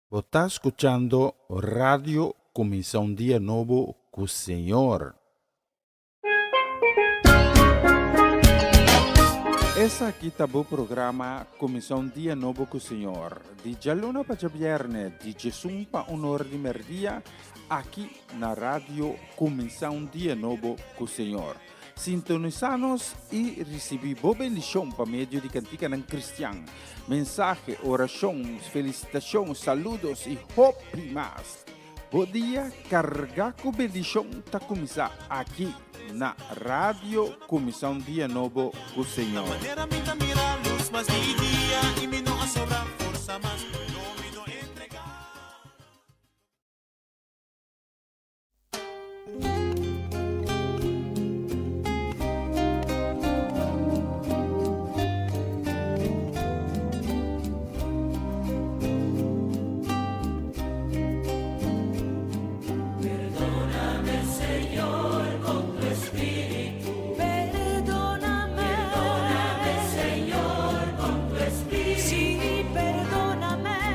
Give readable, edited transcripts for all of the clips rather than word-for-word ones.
Bo ta skuchando Radio Kuminsá un Dia Nobo ku Señor. Esaki ta bo programa Kuminsá un Dia Nobo ku Señor, di djaluna pa djabièrnè, di djesun pa un ora di mèrdia, aki na Radio Kuminsá un Dia Nobo ku Señor. Sintonisá nos i risibí bo bendishon pa medio di kantikanan kristian, mensahe, orashon, felisitashon, saludos i hopi mas. Bo dia kargá ku bendishon ta kuminsá aki na Radio Kuminsá un Dia Nobo ku Señor. Perdóname, Señor, con tu espíritu. Sí, perdóname.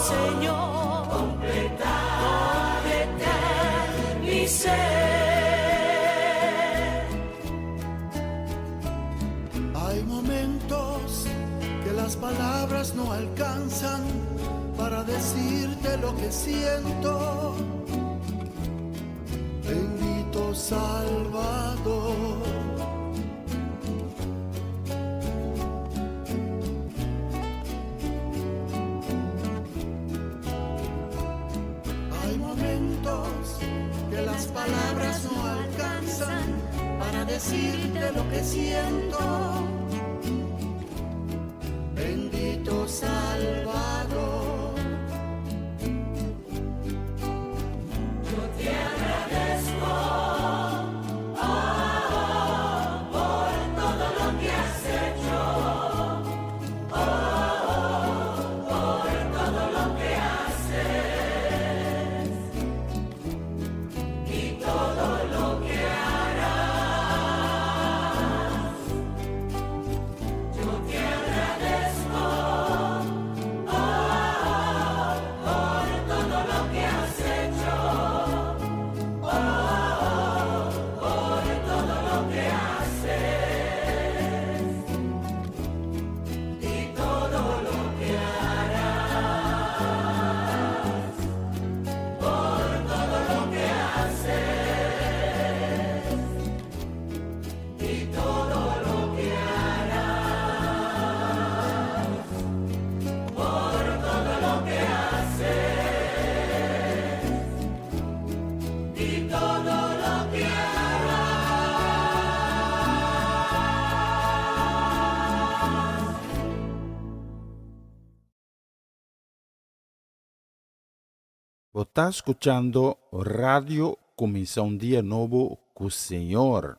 Señor, completa, completa mi ser. Hay momentos que las palabras no alcanzan para decirte lo que siento. Bendito Salvador. Hay momentos que las palabras no alcanzan para decirte lo que siento. Bendito Salvador. Yo te agradezco, oh, por todo lo que has hecho, oh, por todo lo que haces y todo lo que harás. Yo te agradezco, oh, por todo lo que has hecho, oh, por todo lo que haces y todo lo que harás. Por todo lo que haces y todo lo que harás. Por todo lo que haces y todo lo que harás. Bo ta skuchando Radio Kuminsá un Dia Nobo ku Señor.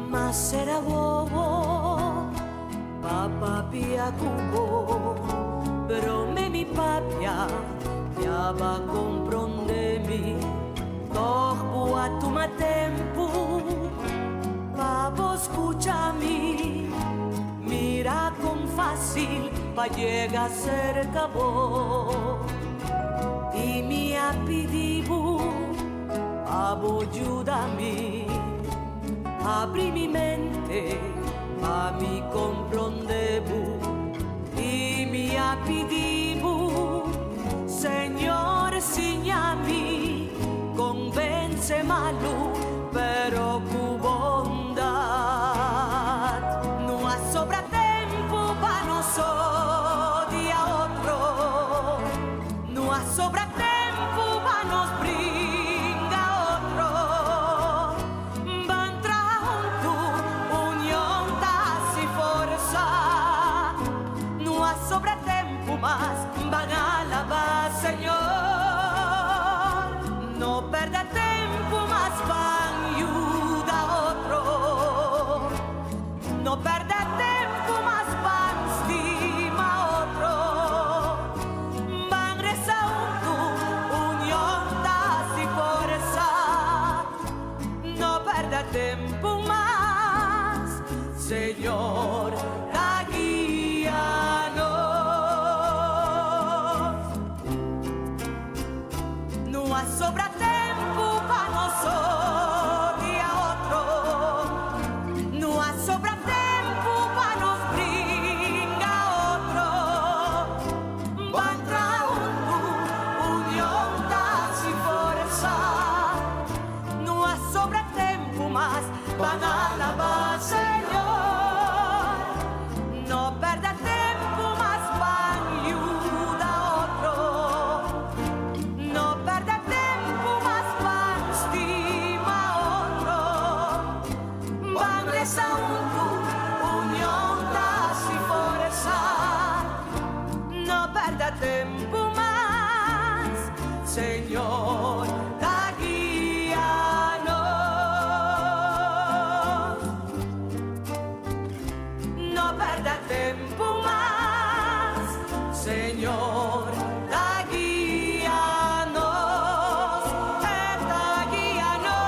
M'a sera wowo, pa papia ku bo, promé mi papia, ya b'a komprondé mi, tòg bo a tuma tempu, pa bo skucha mi, mira kon fásil pa yega serka bo, i mi a pidi bo, pa bo yuda mi, habri mi mente, pa mi komprondé bo, i mi a pidi bo, Señor, siña mi, konvensé malu, pero ku bondat. No a sobra tempu pa nos odia otro, no a sobra tempu pa nos bringa otro. Ban traha huntu, union ta hasi forsa. No a sobra tempu mas, ban alabá Señor. No pèrdè tempu mas, ban yuda otro. No pèrdè tempu mas, ban stima otro. Ban resa huntu, union ta hasi forsa. No pèrdè tempu mas, Señor, ta guia nos. No a sobra tempu pa nos odia otro. No a sobra tempu pa nos bringa otro. Ban traha huntu, union ta hasi forsa. No a sobra tempu mas, ban alabá Señor. No pèrdè tempu mas, ban yuda otro. No pèrdè tempu Señor ta guia nos, E ta guia nos.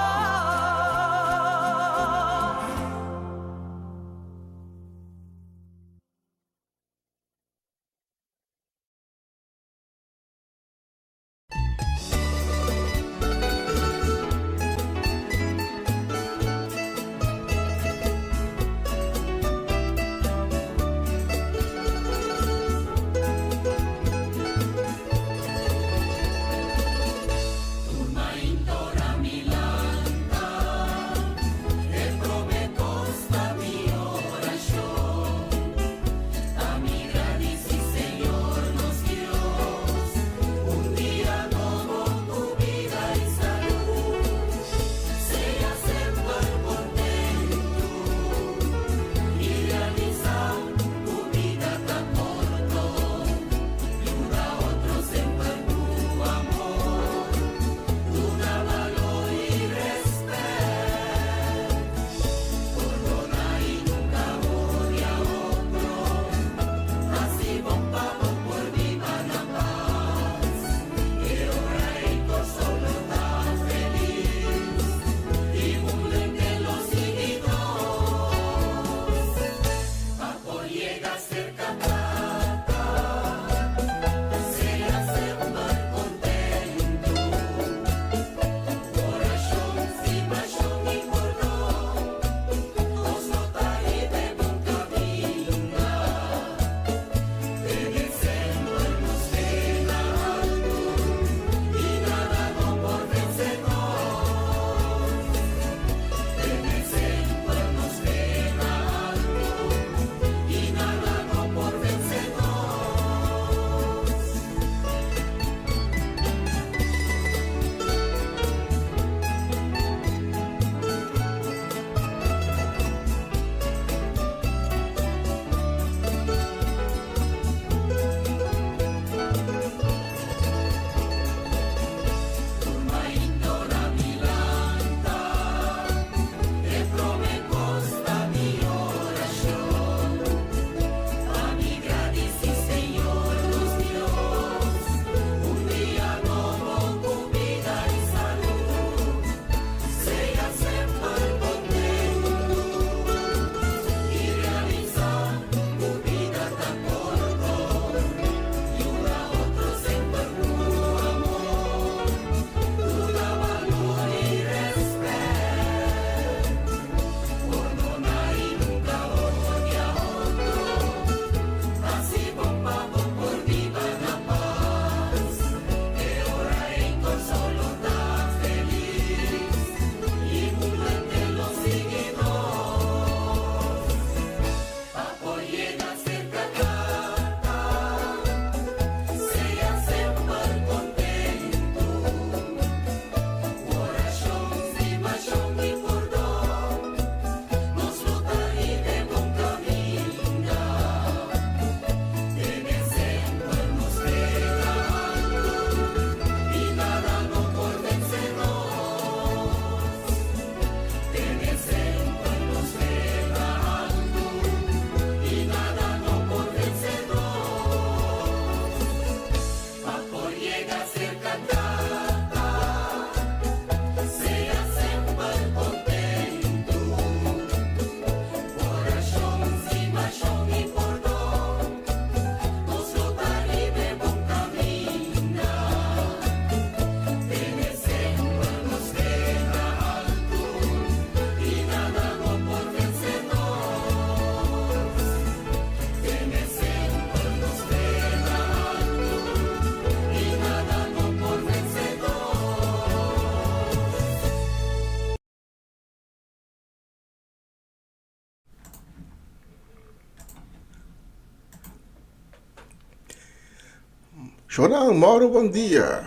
Shonnan, moro bon dia.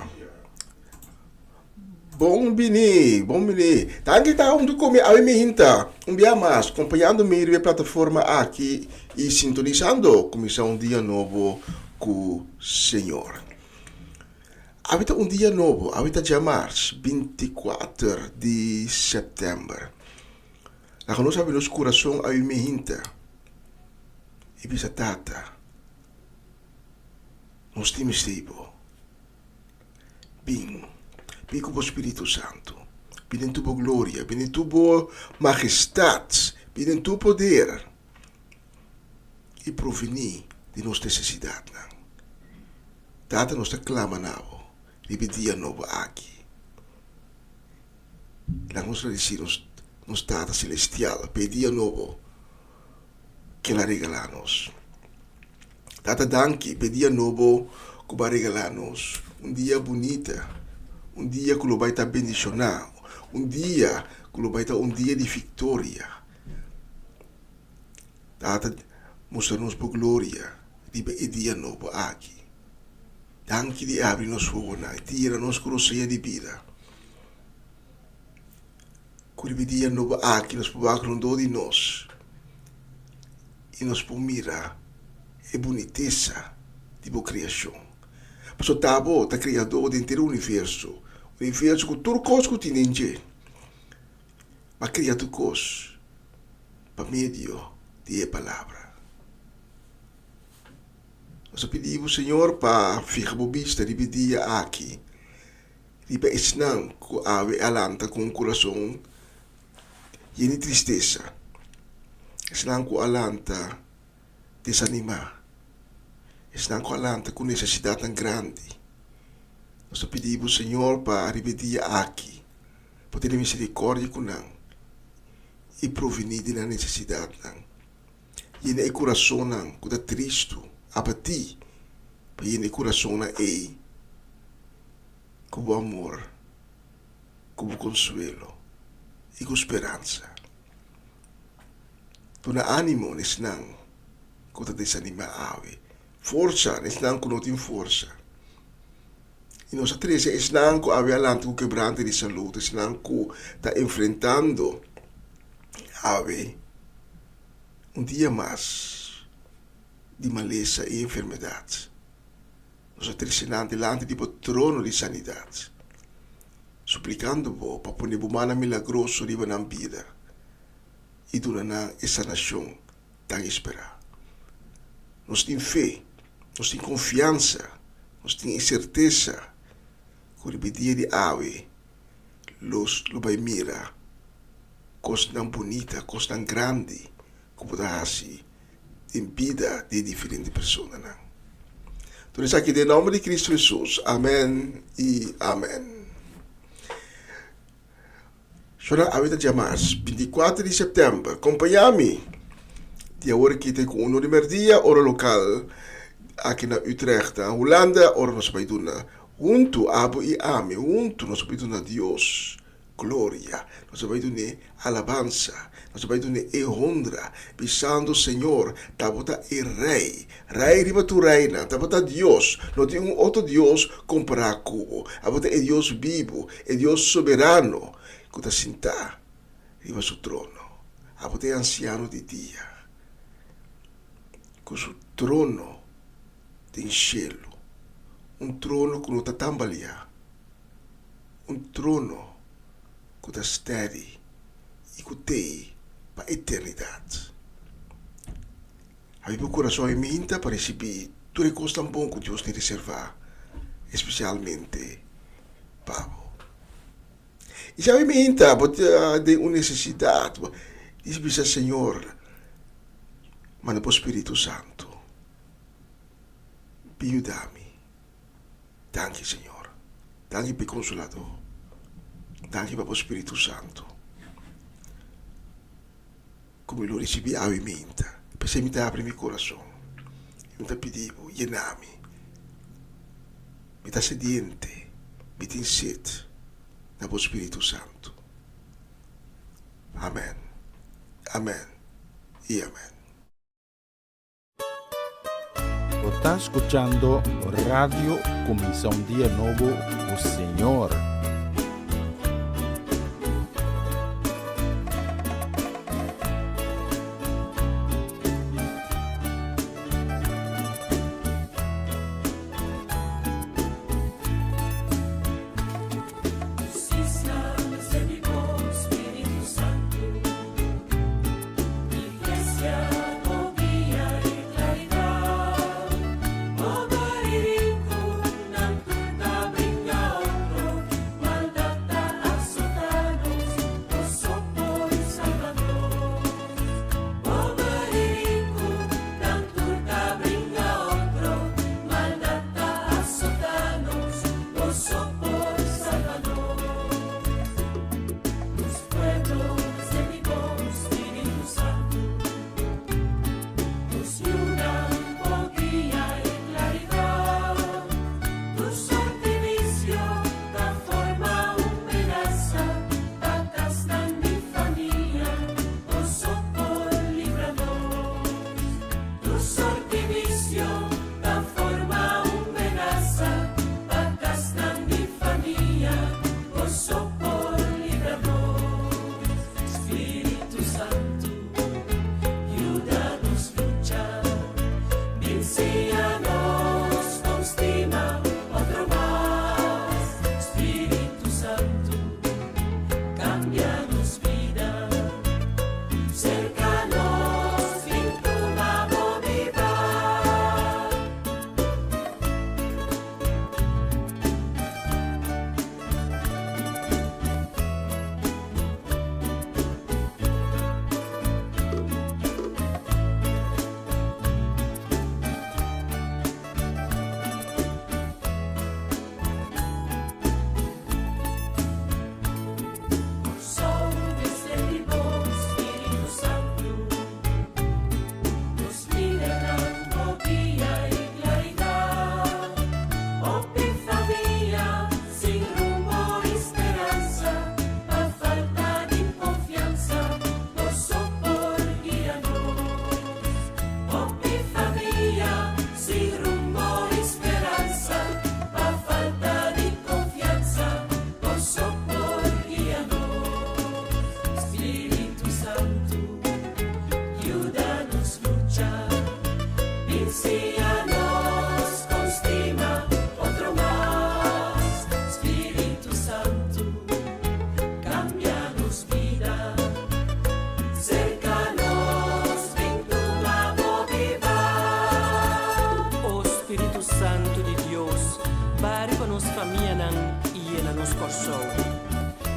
Bon bini, bon bini. Danki ta huntu ku mi awe mi hinta un bia mas, kompañando mi riba e plataforma aki i sintonisando kuminsá un dia nobo ku Señor. Awe ta un dia nobo, awe ta djamars 24 di sèptèmber. Laga nos habri nos kurason awe mi hinta i bisa Tata. Nos tin mester bo. Bin, bin ku bo Spiritu Santu. Bin den tur bo gloria, bin den tur bo magestat, bin den tur poder i provení di nos nesesidatnan. Tata, nos ta klama na bo riba e dia nobo aki. Laga nos gradisí nos nos Tata Selestial pa e dia nobo ku el a regalá nos. Tata danki pa e dia nobo ku bo a regalá nos. Un dia bunita, un dia ku lo bai ta bendishoná, un dia ku lo bai ta un dia di viktoria. Tata mustra nos bo gloria riba e dia nobo aki. Danki di abri nos wowonan i tira nos ku rosea di bida. Ku riba e dia nobo aki nos por wak rondó di nos i nos por mira e bunitesa di bo kreashon. Pasobra ta bo ta Kreadó di henter universo, universo ku tur kos ku tin den dje. Bo a kria tur kos pa medio di e Palabra. Nos a pidi bo, Señor, pa fiha bo bista riba e dia aki, riba esnan ku awe a lanta ku un kurason yen di tristesa, esnan ku a lanta desanimá, esnan ku a lanta ku nesesidatnan grandi. Nos ta pidi bo, Señor, pa riba e dia aki bo tene miserikòrdia ku nan i provení di nan nesesidatnan. Yena e kurasonnan ku ta tristu, abatí, pa yena e kurasonnan ei ku bo amor, ku bo konsuelo i ku speransa. Duna ánimo na esnan ku ta desanimá awe, forsa na esnan ku no tin forsa. I nos a trese esnan ku awe a lanta ku kebrante di salud, esnan ku ta enfrentando awe un dia mas di malesa i enfermedat. Nos a trese nan dilanti di bo trono di sanidat, suplikando bo pa pone bo mannan milagroso riba nan bida i duna nan e sanashon tan esperá. Nos tin fe, nos tin konfiansa, nos tin e sertesa ku riba e dia di awe los lo bai mira kosnan bunita, kosnan grandi ku bo ta hasi den bida di e diferente personanan. Tur esaki den nòmber di Kristu Hesus. Amèn i amèn. Shona awe ta djamars, bintikuater di sèptèmber. Kompañá mi di awor aki te ku uno di mèrdia, ora lokal, aki na Utrecht, na Hulanda, ora nos bai duna huntu, abo i ami, huntu nos bai duna Dios gloria, nos bai dun'é alabansa, nos bai dun'é e honra, bisando, Señor, ta bo ta e Rei, Rei riba tur reinan, ta bo ta Dios, no tin un otro Dios kompará ku bo, abo ta e Dios bibu, E Dios soberano ku ta sintá riba su trono. Abo ta e ansiano di dia ku su trono den shelu, un trono ku no ta tambaliá, un trono ku ta steady i ku t'ei pa eternidat. Habri bo kurason i minta pa risibí tur e kosnan bon ku Dios tin reservá espesialmente pa bo. I si habri minta bo ta den un nesesidat, bo dici bisa, Señor, manda bo Spiritu Santu bin yuda mi. Danki, Señor. Danki pa e Konsoladó. Danki pa bo Spiritu Santu. Ku mi lo risibí awe minta. P'esei mi ta abri mi kurason i mi ta pidi bo, yena mi. Mi ta sediente, mi tin set na bo Spiritu Santu. Amen, amen i amen. Bo ta scuchando Radio Cuminsa un Dia Nobo cu Señor. pa nos famianan i yena nos Kòrsou.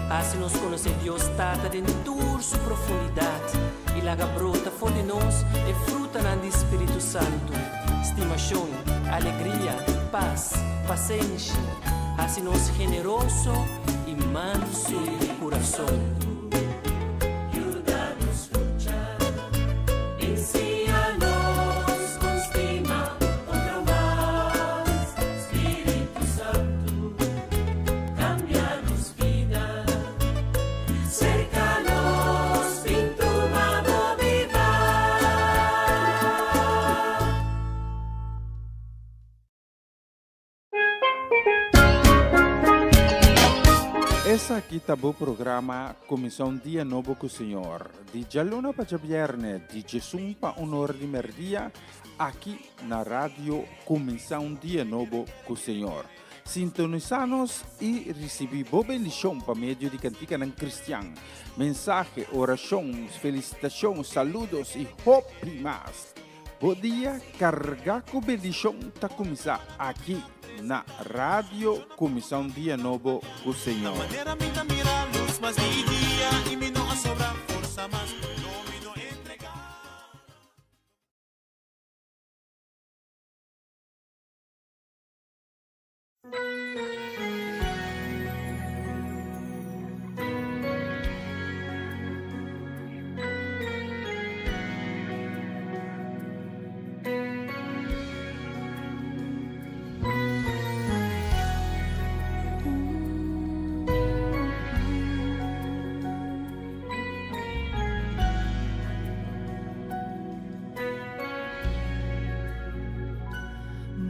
Hasi nos konosé Dios Tata den tur su profundidat i laga brota for di nos e frutanan di Spiritu Santu, stimashon, alegria, pas, pasenshi. Hasi nos generoso i mansu di kurason. Esaki ta bo programa Kuminsá un Dia Nobo ku Señor, di djaluna pa djabièrnè, di djesun pa un or di mèrdia, aki na Radio Kuminsá un Dia Nobo ku Señor. Sintonisá nos i risibí bo bendishon pa medio di kantikanan kristian, mensahe, orashon, felisitashon, saludos i hopi mas. Bo dia kargá ku bendishon ta kuminsá aki na Radio Kuminsá un Dia Nobo ku Señor.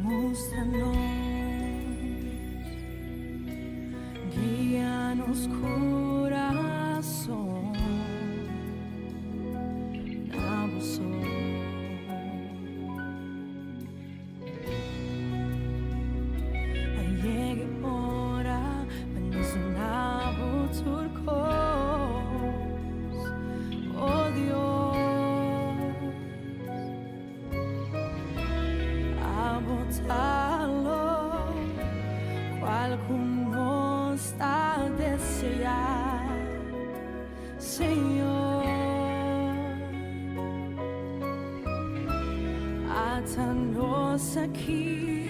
Mustra nos, guia nos kurason na bo so. A yega e ora pa nos duna bo tur kos, oh Dios. Abo ta lo cual cu nos ta desea, Señor. Ata nos aki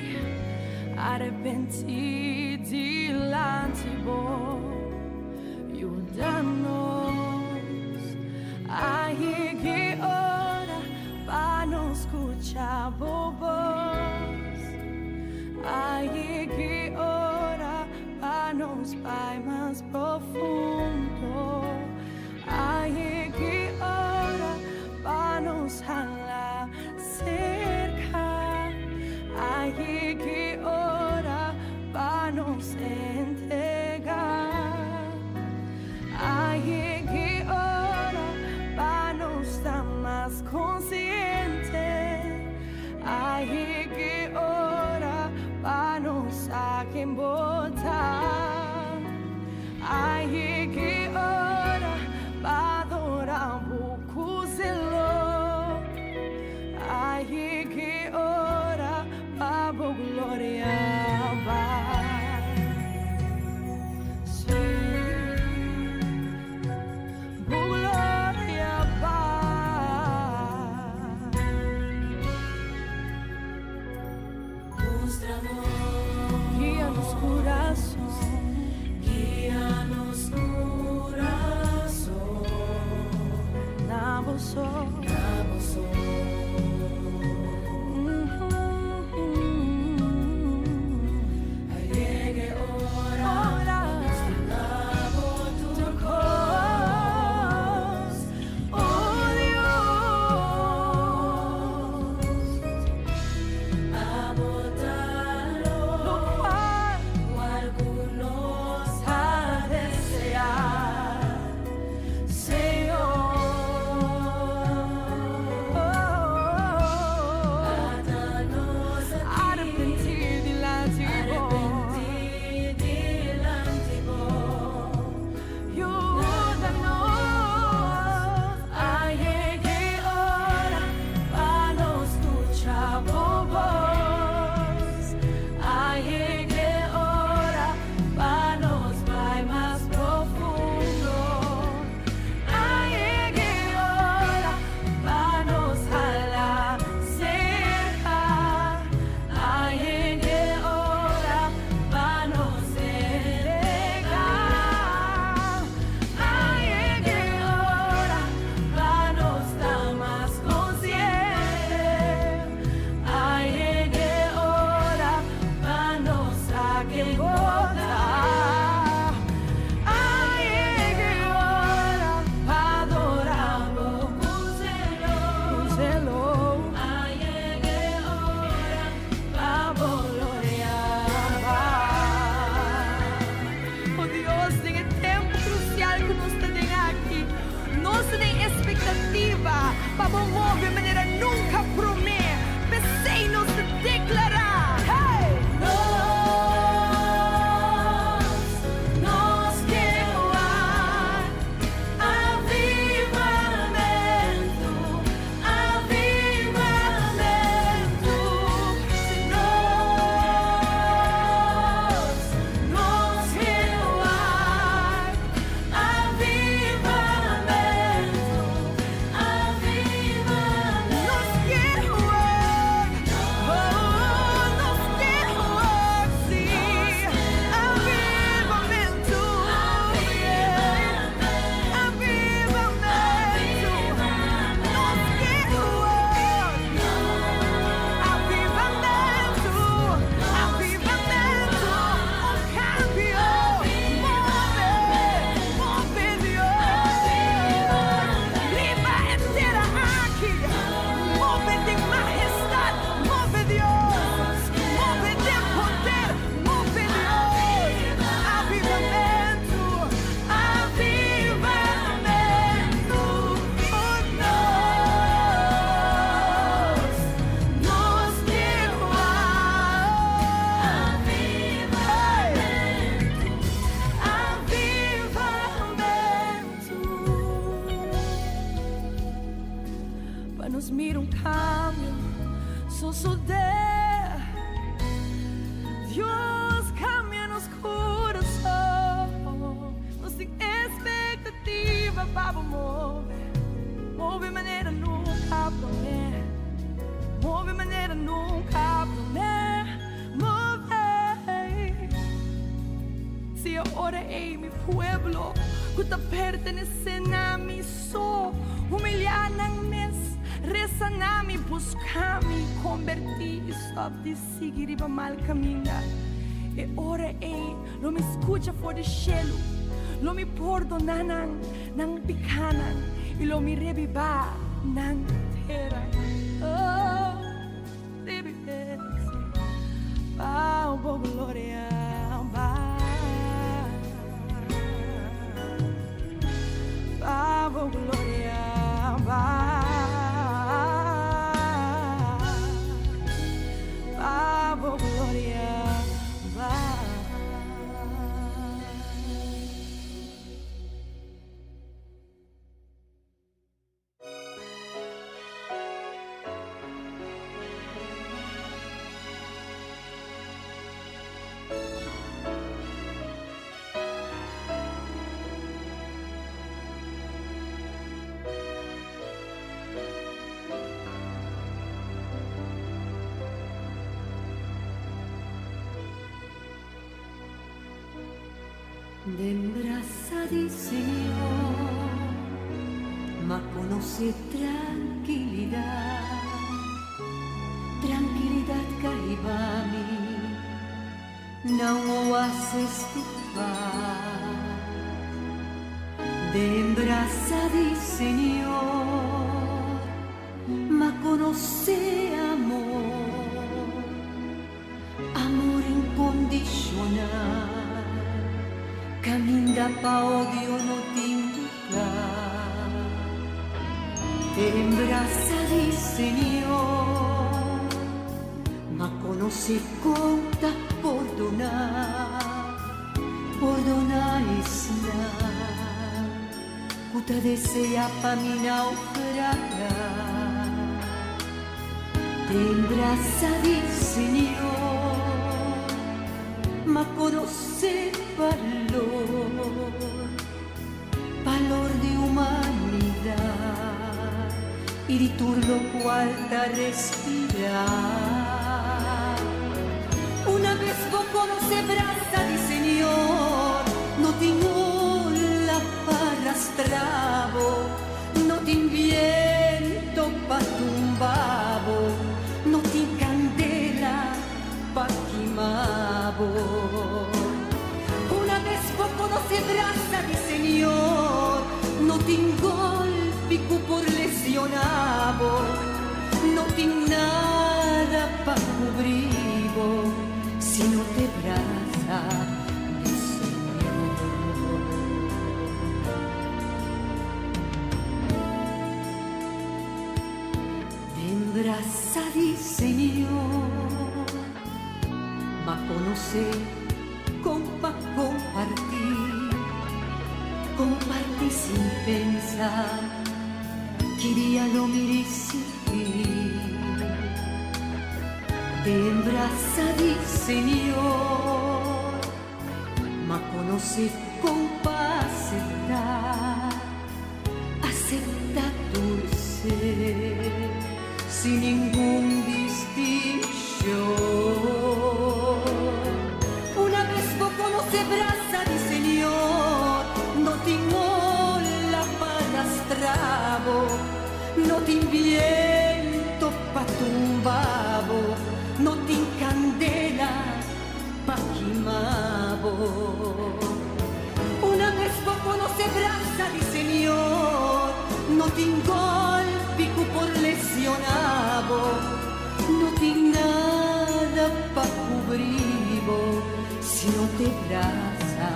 arepenti dilanti bo, yuda nos a yega e ora Pa nos scucha bo bos. A yega e ora pa nos bai mas profundo. A yega e ora pa nos hala cerca. A yega e ora pa nos entrega. A yega e ora pa nos ta mas konsiente. A yega e ora pa nos sa ken bo ta. A yega e ora pa adora bo ku zelo. A yega e ora pa bo gloria bai. Sí, bo gloria bai. Guia nos kurason, guia nos kurason na bo so, na bo so. ora ei mi pueblo, ku ta pertenesé na mi so, humiliá nan mes, resa na mi, buska mi, kombertí i stòp di sigui riba mal kaminda, e ora ei lo mi skucha for di shelu, lo mi pordoná nan nan pikánan i lo mi rebibá nan tera. Oh, rebib'é, pa bo gloria, pa bo gloria, pa bo gloria. Den brasa di Señor m'a conoce tranquilidad, tranquilidad c'a hiba mi na un oasis di paz. Den brasa di Señor m'a conoce amor, amor incondicional, caminda pa odio no tin lugar. Den brasa di Señor m'a conoce con ta pordona, pordona esnan cu ta desea pa mi naufraga. Den brasa di Señor m'a conoce balor, balor di humanidad y di tur locual ta respira. Una vez bo conoce brasa di Señor, no tin ola pa rastrabo, no tin viento pa tumbabo, no tin candela pa kimabo. Una vez bo conoce brasa di Señor, no tin golpi cu por lesionabo, no tin nada pa cubribo, si no te brasa di Señor. Den brasa di Señor m'a conoce con pa compartir, compartir sin pensar que día lo mi recibir. Den brasa di Señor m'a conoce con pa aceptar, acepta tur ser sin ningún distinción. Una vez bo conoce brasa di Señor, no tin ola pa rastrabo, no tin viento pa tumbabo, no tin candela pa kimabo. Una vez bo conoce brasa di Señor, no tin golpi cu por lesionabo, no tin nada pa cubribo, si no te brasa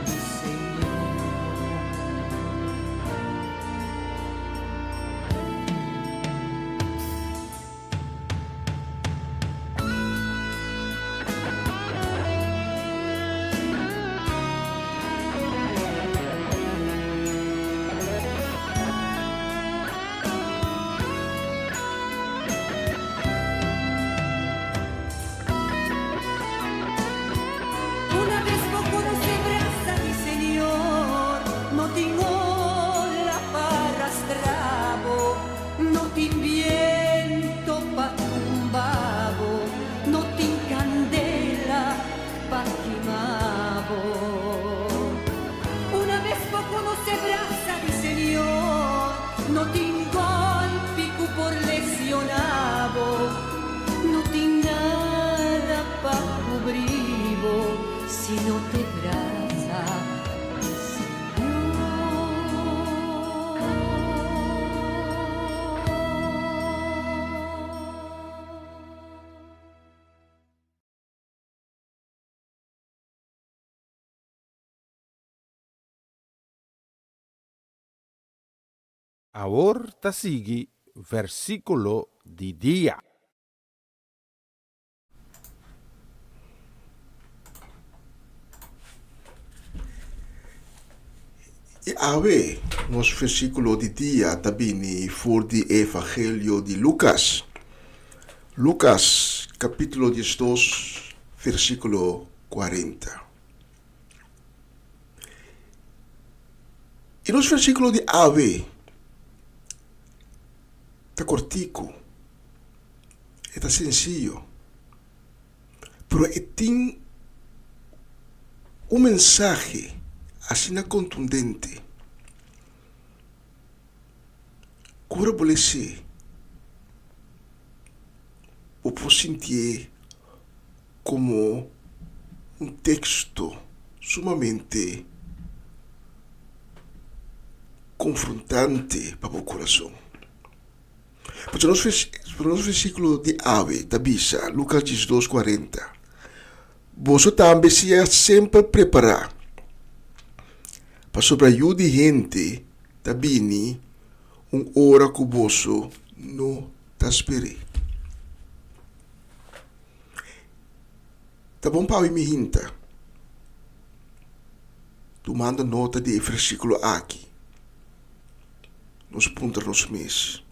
di Señor. Una vez bo Si no t'e brasa mi Señor. Awor ta sigui versíkulo di dia. I awe nos versíkulo di dia ta bini for di e Evangelio di Lukas. Lukas kapítulo 12, versíkulo 40. I nos versíkulo di awe ta kortiku, e ta sensiyo, pero e tin un mensahe asina kontundente ku ora bo les'é bo por sintié komo un teksto sumamente konfrontante pa bo kurason. Pasobra nos nos versíkulo di awe ta bisa, Lukas 12, 40, Boso tambe sea semper prepará, pasobra Yu di hende ta bini un ora ku boso no ta sper'é. Ta bon pa awe mi hinta tumando nota di e versíkulo aki. Nos puntra nos mes,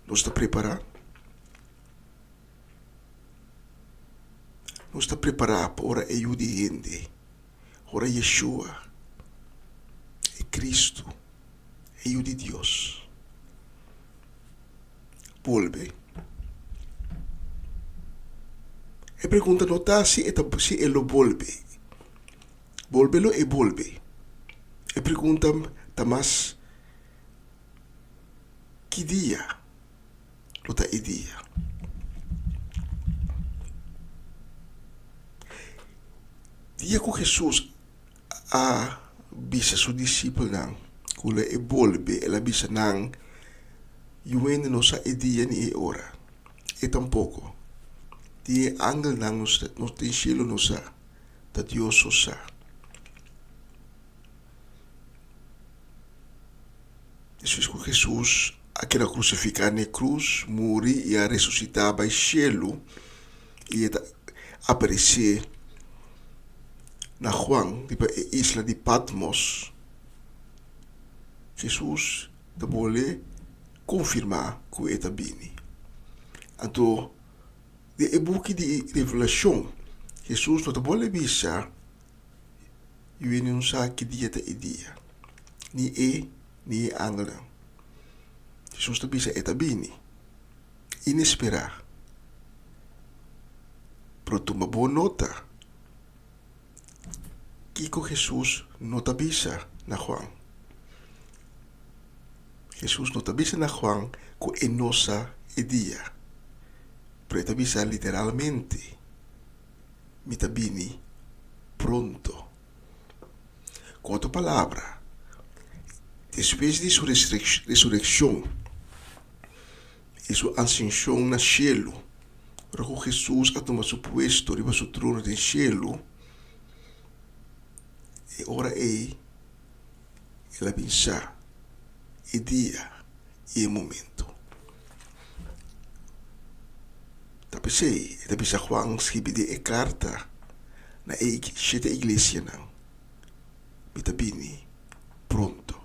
Nos ta prepará? Nos ta prepará pa ora e Yu di hende, ora Yeshua, e Cristo, e Yu di Dios, bolbe? E pregunta no ta si e ta si e lo bolbe. Bolbe lo e bolbe. E pregunta ta mas ki dia lo ta e dia. Dia ku Hesus a bisa su disipelnan ku lo e bolbe, el a bisa nan, Yu hende no sa e dia ni e ora, e tampoko di e angelnan no den shelu no sa. Ta Dios so sa. Despues ku Hesus a keda krusifiká na e krus, muri i a resusitá bai shelu, i e ta aparesé na Juan riba e isla di Patmos, Hesus ta bolbe konfirmá ku e ta bini. Anto. Den e buki di Revelashon, Hesus no ta bolbe bisa, Yu hende no sa ki dia ta e dia, ni e ni e angelnan. Hesus ta bisa e ta bini inesperá. Pero tuma bon nota kiko Hesus no ta bisa na Juan. Hesus no ta bisa na Juan ku e no sa e dia, pero e ta bisa literalmente, Mi ta bini pronto. Ku otro palabra, despues di su resurekshon i su asenshon na shelu, ora ku Hesus a tuma su puesto riba su trono den shelu, e ora ei El a bin sa e dia i e momento. Ta p'esei e ta bisa Juan skibi den e karta na e shete iglesianan, Mi ta bini pronto.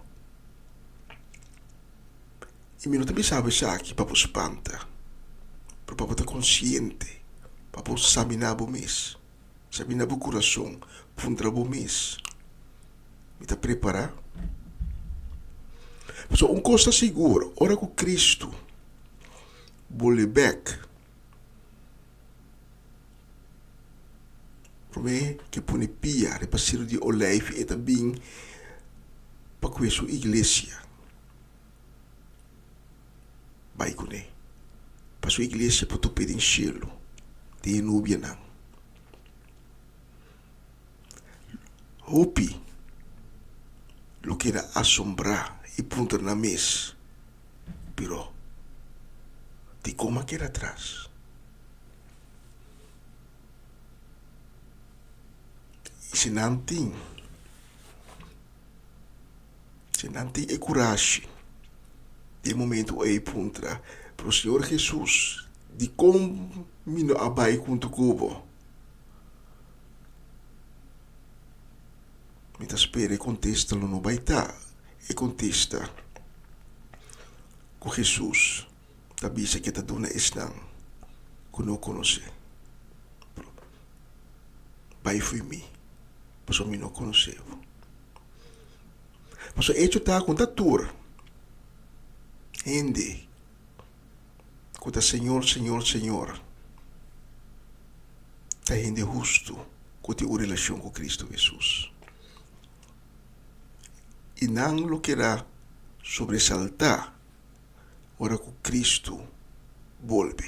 I mi no ta bisa bo esaki pa bo spanta, pero pa bo ta konsiente, pa bo saminá bo mes. Sabí na bo kurason, puntra bo mes, Mi ta prepará? Pasobra un kos ta sigur, ora ku Kristu bolbe bèk, promé ku e pone pia riba Seru di Olijf, e ta bin pa kue su iglesia bai kuné, pa su iglesia por top'é den shelu, den e nubianan. Hopi lo keda asombrá i puntra nan mes, Pero, dikon a keda atras? I si nan tin, si nan tin e kurashi di e momentu ei puntra, Pero Señor Hesus, dikon mi no a bai huntu ku bo? Mi ta spera e kontesta lo no bai ta e kontesta ku Hesus ta bisa ke ta duna esnan ku no konosé. Bai fo'i mi, pasobra mi no konosé bo. Pasobra echo ta ku ta tur hende ku ta Señor, Señor, Señor ta hende hustu ku tin un relashon ku Kristu Hesus. I nan lo keda sobresaltá ora ku Kristu bolbe.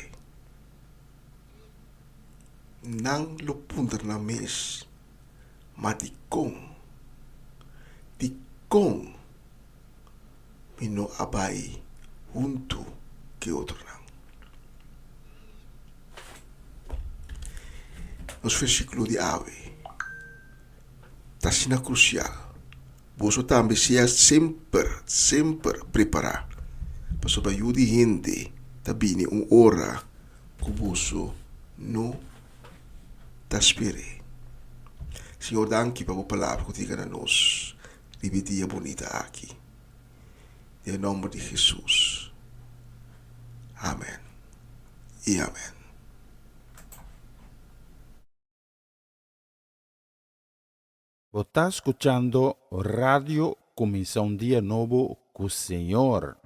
Nan lo puntra nan mes, Ma dikon? Dikon mi no a bai huntu ku e otronan? Nos versíkulo di awe ta asina krusial. Boso tambe sea semper, semper prepará, pasobra Yu di hende ta bini un ora ku boso no ta sper'é. Señor, danki pa bo palabra ku ta yega na nos riba e dia bunita aki. Den e nòmber di Hesus. Amen i amen. Bo ta skuchando Radio Kuminsá un Dia Nobo ku Señor.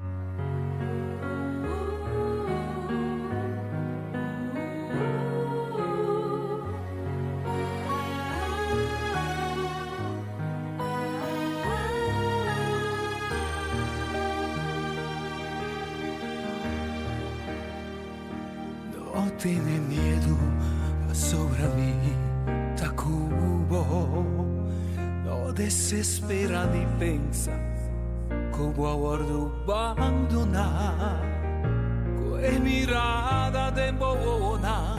No tene miedu pasobra mi ta ku bo. No desespera ni pensa ku bo a wòrdu bandoná. Ku e mirada den bo wowonan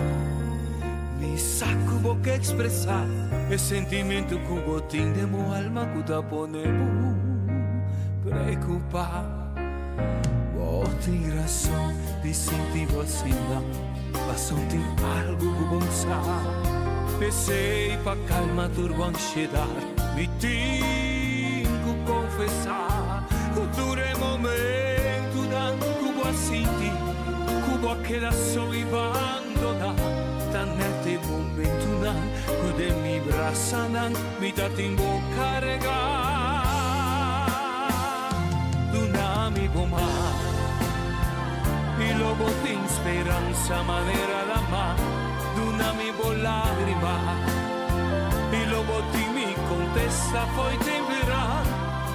mi sa ku bo ke ekspresá e sentimentu ku bo tin den bo alma ku ta pone bo preokupá. Bo tin rason di sinti bo asina, paso tin algu ku bo sa. P'esei pa kalma tur bo ansiedat, mi tin ku konfesá ku tur e momentunan ku bo a sinti ku bo a keda so i bandoná, ta nèt e momentunan ku den mi brasanan mi ta tin bo karegá. Duna mi bo man i lo bo tin speransa manera lama. Duna mi bo lágrima i lo bo tin mi kontesta fo'i tempera.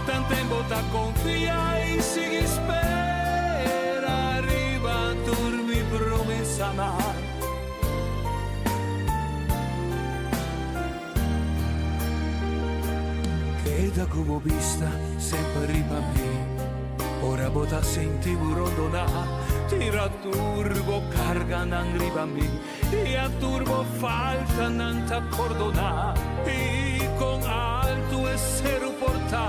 Tanten bo ta konfia i sigui spera riba tur mi promesanan. Keda ku bo bista semper riba mi Ora bo ta sinti bo rondoná Tira tur bo karganan riba mi I a tur bo faltanan ta pordoná I kon altu e seru por ta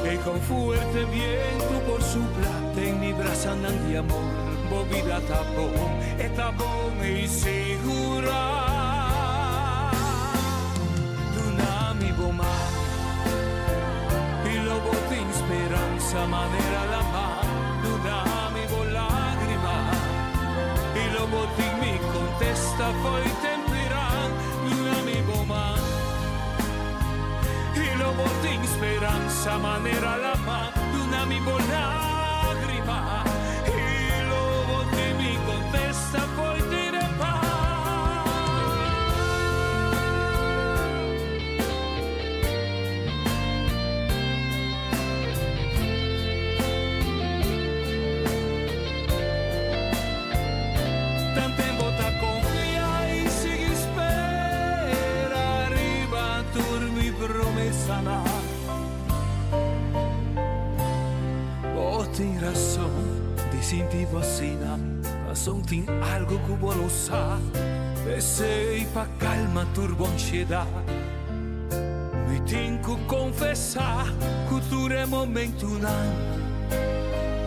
I kon fuerte bientu por supla Den mi brasanan di amor Bo bida ta bon, e ta bon i sigurá. Duna mi bo man i lo bo tin speransa manera lama. Duna mi bo lágrima i lo bo tin mi kontesta fo'i temperan. Duna mi bo man i lo bo tin speransa manera lama. Duna mi bo lágrima i lo bo tin mi kontesta fo'i temperan. Tanten bo ta konfia i sigui spera riba tur mi promesa. tin algu ku bo no sa, p'esei pa kalma tur bo ansiedat. Mi tin ku konfesá ku tur e momentunan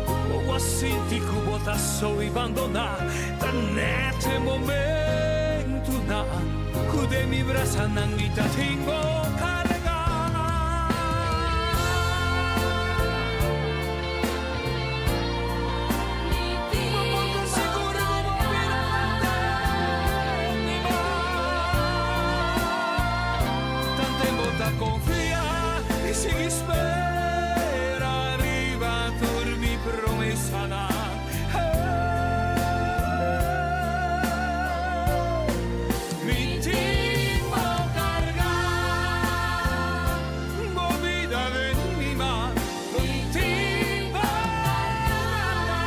ku bo a sinti ku bo ta so i bandoná, ta nèt e momentunan ku den mi brasanan mi ta tin bo kargá. Bo por ta sigur ku bo bida den mi man. Tanten bo ta konfia i sigui spera riba tur mi promesanan. Mi tin bo kargá, bo bida den mi man. Mi tin bo kargá.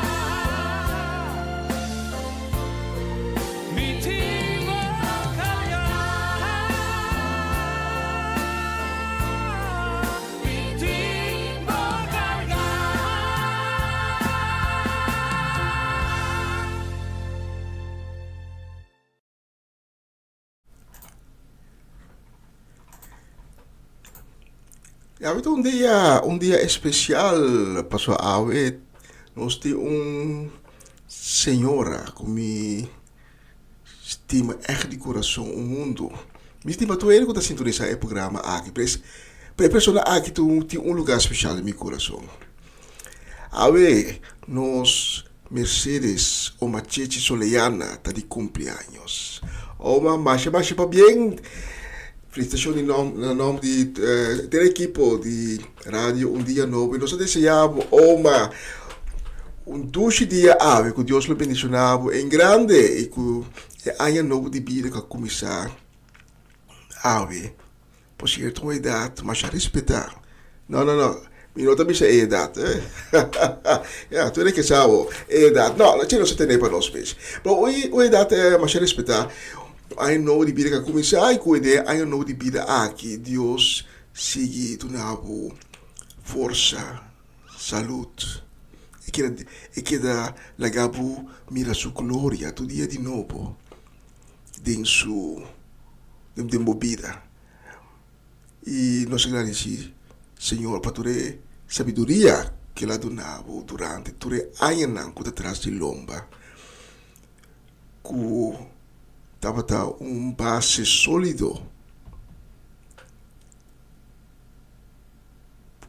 Mi tin bo kargá. Mi tin bo kargá. Awe ta un dia, un dia especial pasobra awe nos tin un señora ku mi stima ègt di kurason un mundu. Mi stima tur hende ku ta sintonisá e programa aki, pero es pero e persona aki tin un lugar spesial den mi kurason. Awe nos Mercedes Oma Chechi Soleana ta di cumpleaños. Oma, masha masha pabien. Felicitacion di nom, na nom di ter equipo di Radio Un Dia Nobo. Y nos ta desea bo, Oma, un dushi dia awe. Cu Dios lo bendiciona bo en grande y cu e aña nobo di bida cu a cuminsa awe. Por cierto un edad masha respeta. No, no, no. Mi no ta bisa e edad. Eh? ya, tu eres que sabo. E edad. No, no, no se tene pa nos mes. Pero un, un edad eh, masha respeta. Año nobo di bida que cuminsa y cu e año nobo di bida aki, Dios sigui duna bo forsa, salud. E keda, e keda laga bo mira su gloria tur dia di nobo. Den su den bo bida y nos a gradeci Señor pa tur e sabiduria ke el a duna bo durante tur e añanan ku ta tras di lomba ku tabata un base solido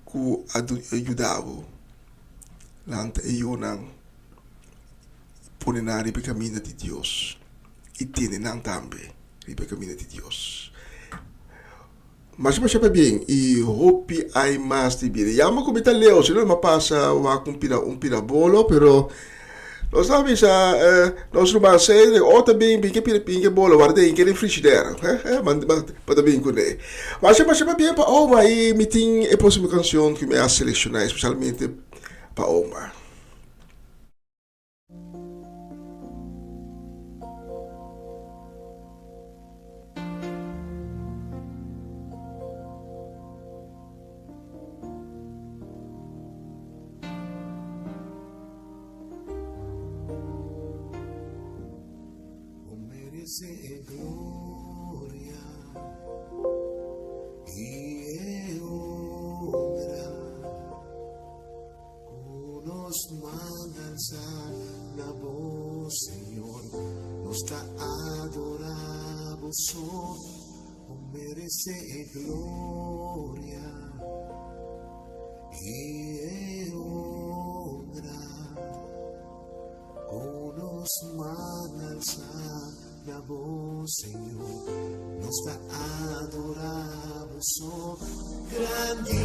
ku a yuda bo lanta e yunan. Pone nan riba e kaminda di Dios i tene nan tambe riba e kaminda di Dios. Masha masha pabien i hopi ai mas di bida. Yama ku mi ta leu, si no mi a pasa wak un pida un pida bolo, pero nos ta bisa nos ruman Cedric, oh ta bin bin ke pida bin ke bolo warda den ke den frigider, pa ta bin kuné. Masha masha pabien pa oma i mi tin e próksimo kanshon ku mi a selekshoná espesialmente pa oma. Bo merece e gloria y e honra. Ku nos man alsá na bo, Señor, nos ta adorá bo so. Bo meresé e gloria i e honra. Ku nos man alsá na bo, Señor, nos ta adorá bo so. Grandi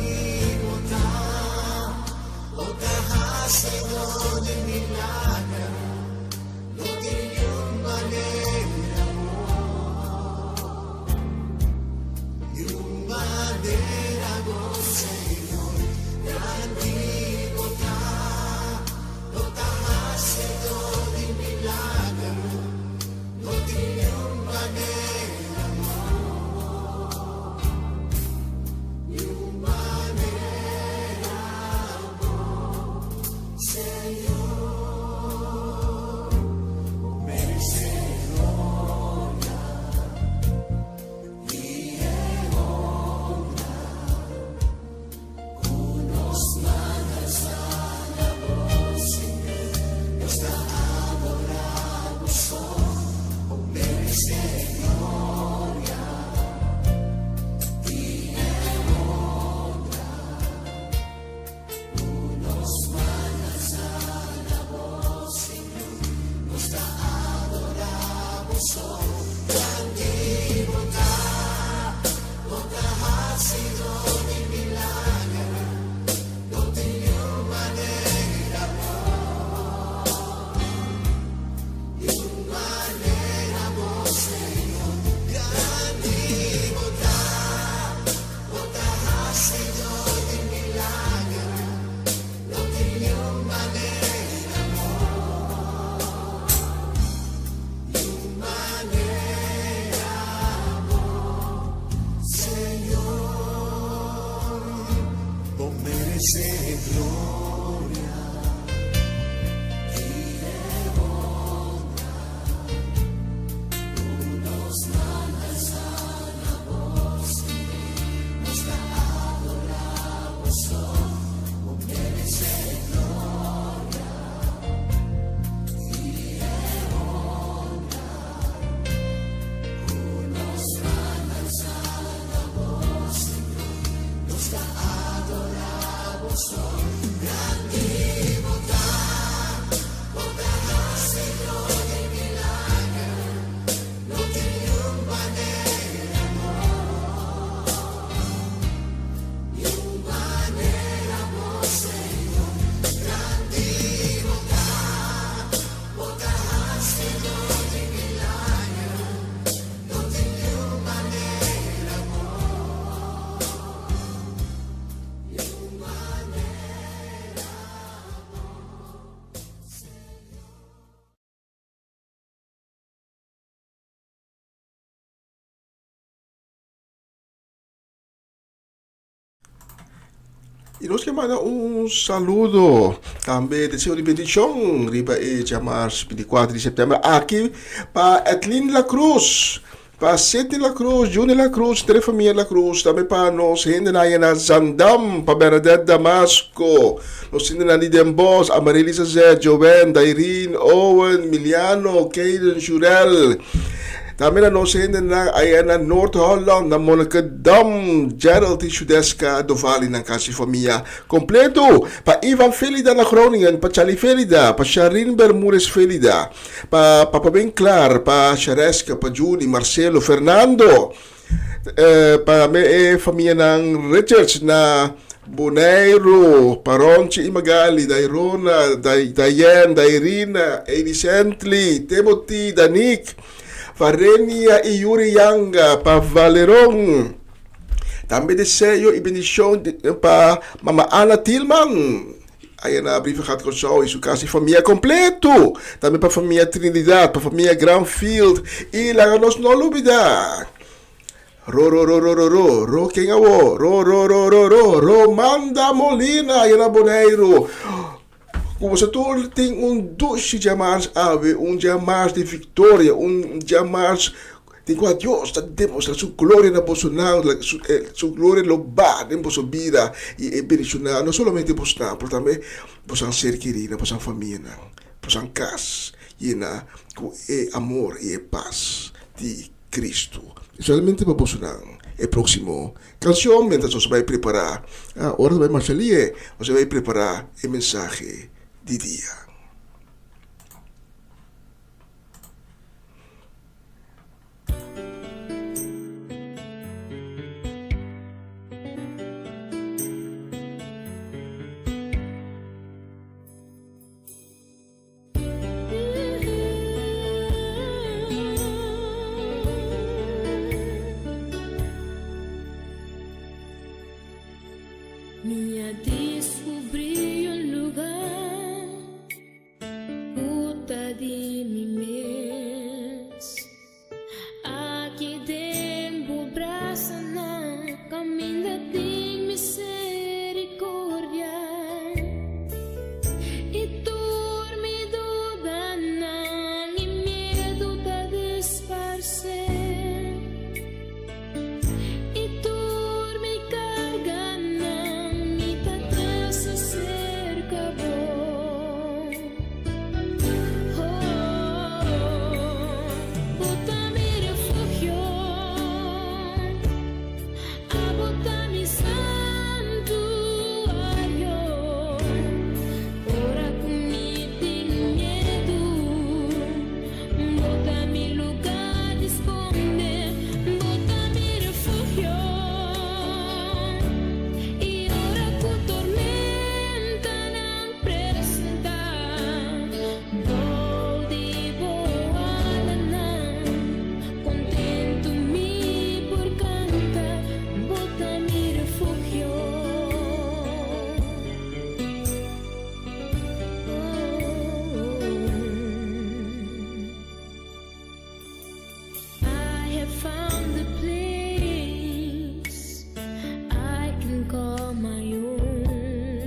bo ta, bo ta hasidó di milager, no tin niun manera bo, niun manera bo, Señor. Grandi bo ta, bo ta hasidó di milager, no tin niun manera bo. meresé gloria i e honra ku nos man alsá na bo, Señor. Nos ta adorá bo so, bo meresé gloria i e honra ku nos man alsá na bo, Señor. Nos ta adorá bo so, grandi bo ta, bo ta hasidó di milager, no tin niun manera bo, niun manera bo, Señor. Grandi bo ta, bo ta hasidó di milager, no tin niun manera bo, niun manera bo, Señor. I nos ke manda un saludo tambe deseo di bendishon riba e djamars 24 di september aki pa Edlin La Cruz, pa Sidney La Cruz, Juni La Cruz, tres famia La Cruz, tambe pa nos hendenan aya na Zandam, pa Bernadette Damasco, nos hendenan di Den Bosch, Amarelisa Zé, Joven, Dairine, Owen, Miliano, Kaden, Jurel, tambe na nos hendenan aya na Noord Holland, na Monnikendam, Gerald y Shudeska Dovali nan kas y famia completo, pa Ivan Felida na Groningen, pa Charlie Felida, pa Sharin Bermudez Felida, Pa Papa Ben Klaar, pa Shareska, pa Juni, Marcelo, Fernando, pa me e famianan Richards na Boneiru, pa Ronchi y Magali, Dairona, Dayen, Dairina, Ady Sently, Timothy, Danique, pa Renia y Yuri Yanga, pa Valeron. Tambe deseo y bendicion pa Mama Ana Tilman. Aya na Brievengat Kòrsou i su kas i famia kompleto. Tambe pa famia Trinidad, pa famia Granfield i laga nos no lubida Ro ro ro ro ro ro ro ken awo ro ro ro ro ro Romanda Molina aya na Boneiru. Ku boso tur tin un dushi djamars awe, un djamars di viktoria, un djamars Den kua Dios ta demostra su gloria na bosonan, su gloria lo ba den boso bida i e bendishoná no solamente bosnan, pero tambe bosan ser kerí, bosan famianan, bosan kas yena ku e amor i e pas di Kristu. Solamente pa bosonan e próksimo kanshon mientras nos bai prepará, ora nos bai marcha lie, nos bai prepará e mensahe di dia. Mi a descubrí un lugar. Ku ta di mi mes. Aki den bo brasanan kaminda tin miserikordia. I tur mi dudanan i miedu ta disparsé. I tur mi karganan mi ta trese serka bo. Oh, bo ta mi refugio, abo ta mi santuario. Ora ku mi tin miedu. Bo ta mi lugar di skonde, bo ta mi refugio. I ora ku tormentanan presentá, bou di bo alanan, kontentu mi por kanta, bo ta mi refugio. I have found a place I can call my own.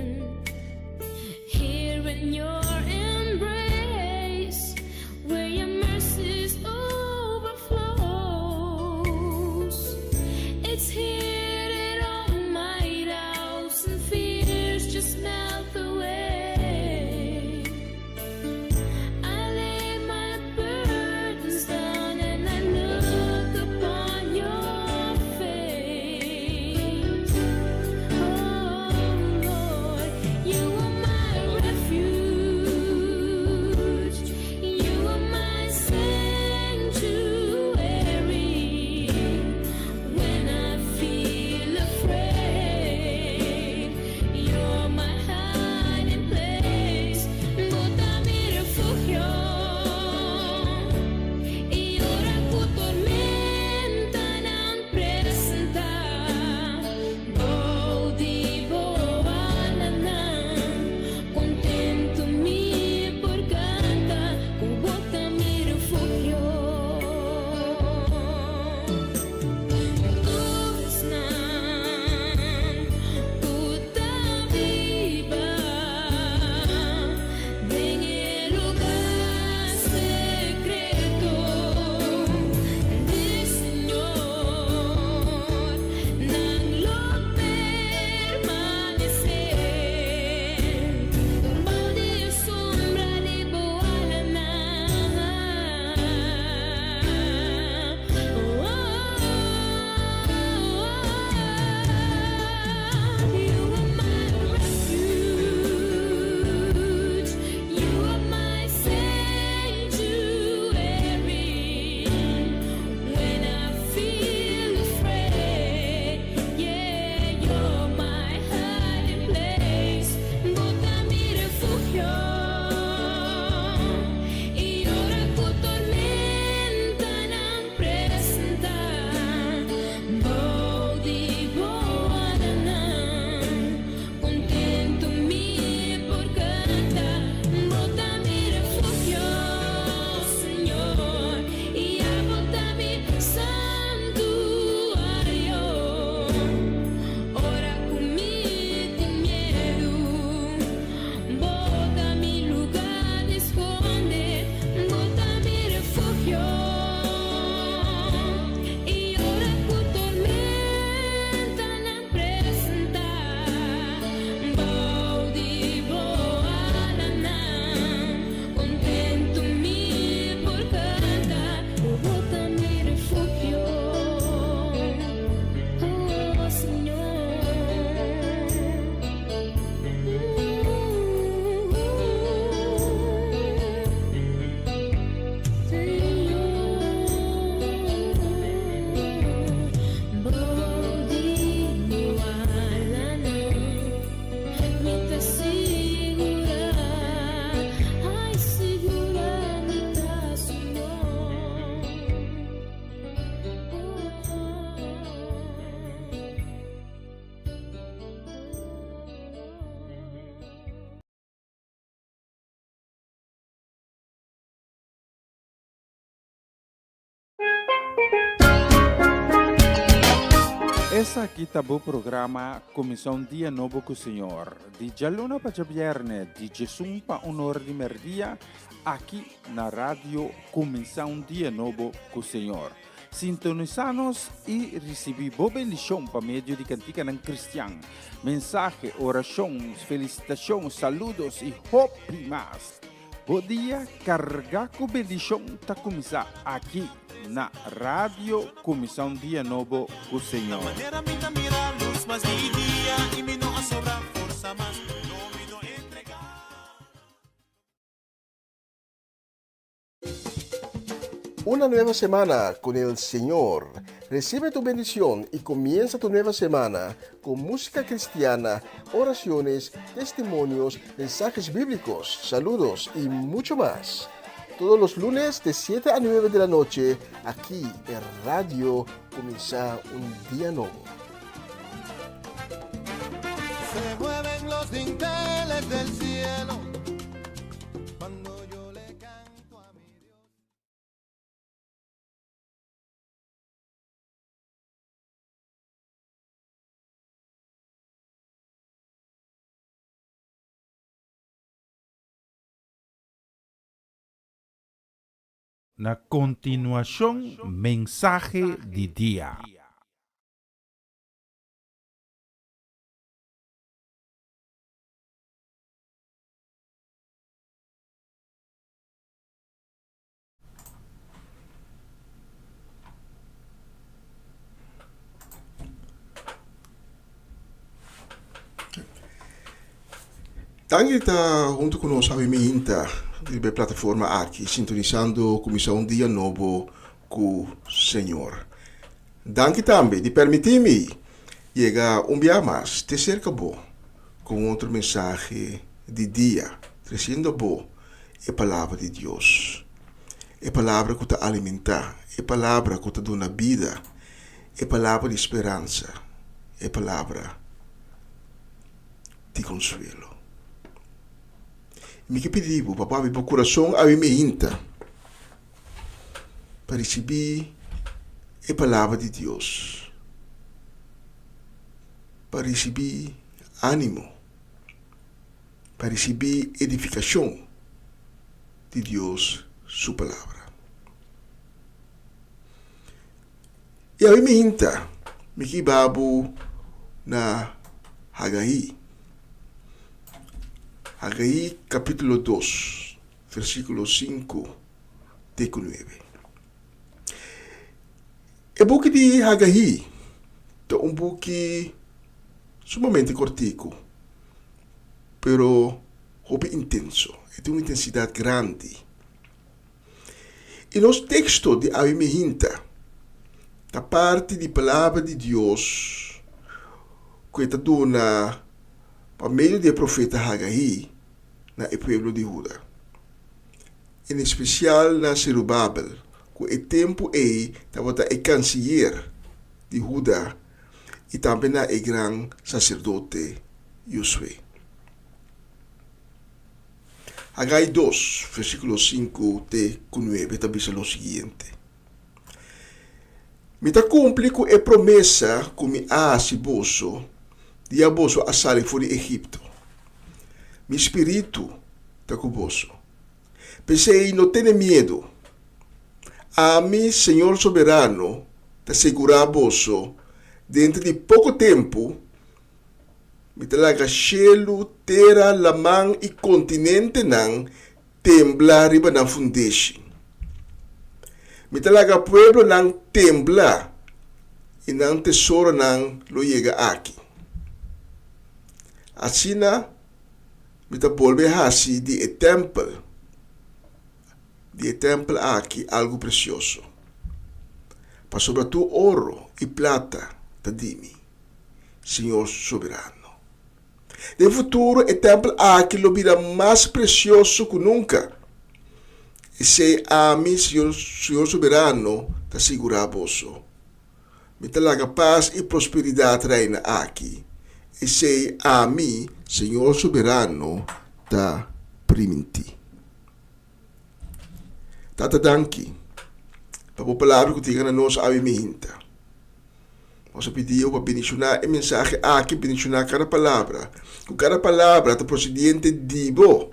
Esaki ta bo programa Kuminsá un Dia Nobo ku Señor, di djaluna pa djabièrnè, di djesun pa un ora di mèrdia, aki na Radio Kuminsá un Dia Nobo ku Señor. Sintonisá nos i risibí bo bendishon pa medio di kantikanan kristian, mensahe, orashon, felisitashon, saludos i hopi mas. Bo dia kargá ku bendishon ta kuminsá aki na Radio Kuminsá un Dia Nobo ku Señor. Una nueva semana con el Señor. Recibe tu bendición y comienza tu nueva semana con música cristiana, oraciones, testimonios, mensajes bíblicos, saludos y mucho más. Todos los lunes de 7 a 9 de la noche, aquí en Radio Comienza un Día Nuevo. Se mueven los dinteles del cielo cuando yo le canto a mi Dios. Na kontinuashon mensahe di dia. Danki ta hunto ku nos awe miinta riba e plataforma aki sintonisando kuminsá un dia nobo ku Señor. Danki tambe di permití mi yega un bia mas te serka bo ku un otro mensahe di dia tresiendo bo e Palabra di Dios. E Palabra ku ta alimentá, e Palabra ku ta duna bida, e Palabra di speransa, e Palabra di konsuelo. Mi ke pidi bo pa bo habri bo kurason awe meinta pa risibí e Palabra di Dios, pa risibí ánimo. pa risibí edifikashon di Dios su Palabra. I awe mi hinta, mi ke hiba bo na Hagaí. Hagaí kapítulo dos, versíkulo sinku te ku nuebe. E buki di Hagaí ta un buki sumamente kòrtiku. pero hopi intenso, e tin un intensidad grandi. I nos teksto di awe mihinta ta parti di Palabra di Dios ku e ta duna pa medio di e profeta Hagaí na e pueblo di Huda, en espesial na Zerubabel, ku e tempu ei tabata e kansiyer di Huda i tambe na e gran saserdote Josué. Hagai dos, versíkulo sinku te ku nuebe ta bisa lo siguiente, Mi ta kumpli ku e promesa ku mi a hasi boso dia boso a sali for di Egipto. Mi spiritu ta ku boso. P'esei no tene miedu. Ami, Señor Soberano, ta segurá boso, denter di poko tempu mi ta laga shelu, tera, laman i kontinentenan tembla riba nan fundeshi. Mi ta laga pueblonan tembla i nan tesoronan lo yega aki. Asina mi ta bolbe hasi di e tèmpel di e tèmpel aki algu presioso, pasobra tur oro i plata ta di mi, Señor Soberano. Den futuro e tèmpel aki lo bira mas presioso ku nunka. Esei ami, Señor Soberano, ta sigurá boso. Mi ta laga pas i prosperidat reina aki. Esei ami, Señor Soberano, ta primintí. Tata danki. pa bo palabra ku ta yega na nos awe mihinta. Nos a pidi bo pa bendishoná e mensahe aki, bendishoná kada palabra, ku kada palabra ta prosediente di bo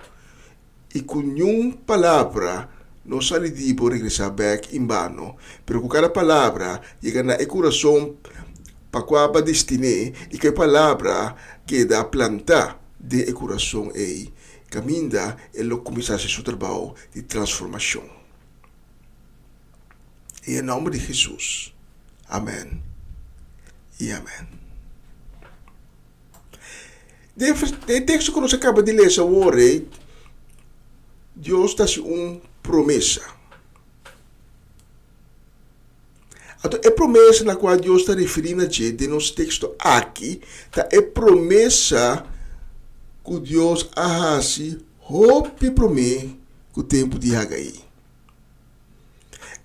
i ku niun palabra no sali di bo regresá bèk en bano, pero ku kada palabra yega na e kurason pa kua bo a destiné i ku e palabra keda plantá den e kurason ei, kaminda e lo kuminsá hasi su trabou di transformashon. Den e nòmber di Hesus, amèn i amèn. Den e teksto ku nos a kaba di lesa awor ei, Dios ta hasi un promesa. Anto e promesa na kua Dios ta referí na dje den nos teksto aki ta e promesa ku Dios a hasi hopi promé ku tempu di Hagaí.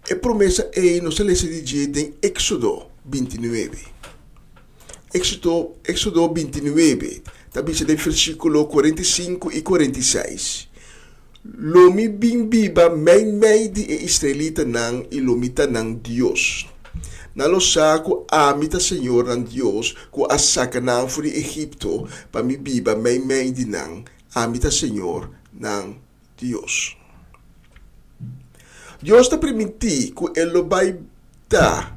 E promesa ei nos ta lesa di dje den Éksodo bintinuebe. Éksodo, Éksodo bintinuebe ta bisa den versíkulo kuarenta i sinku i kuarenta i seis, Lo mi bin biba meimei di e israelitanan i lo mi ta nan Dios. Nan lo sa ku ami ta señor nan Dios ku a saka nan for di Egipto pa mi biba meimei di nan. Ami ta señor nan Dios. Dios ta primintí ku e lo bai ta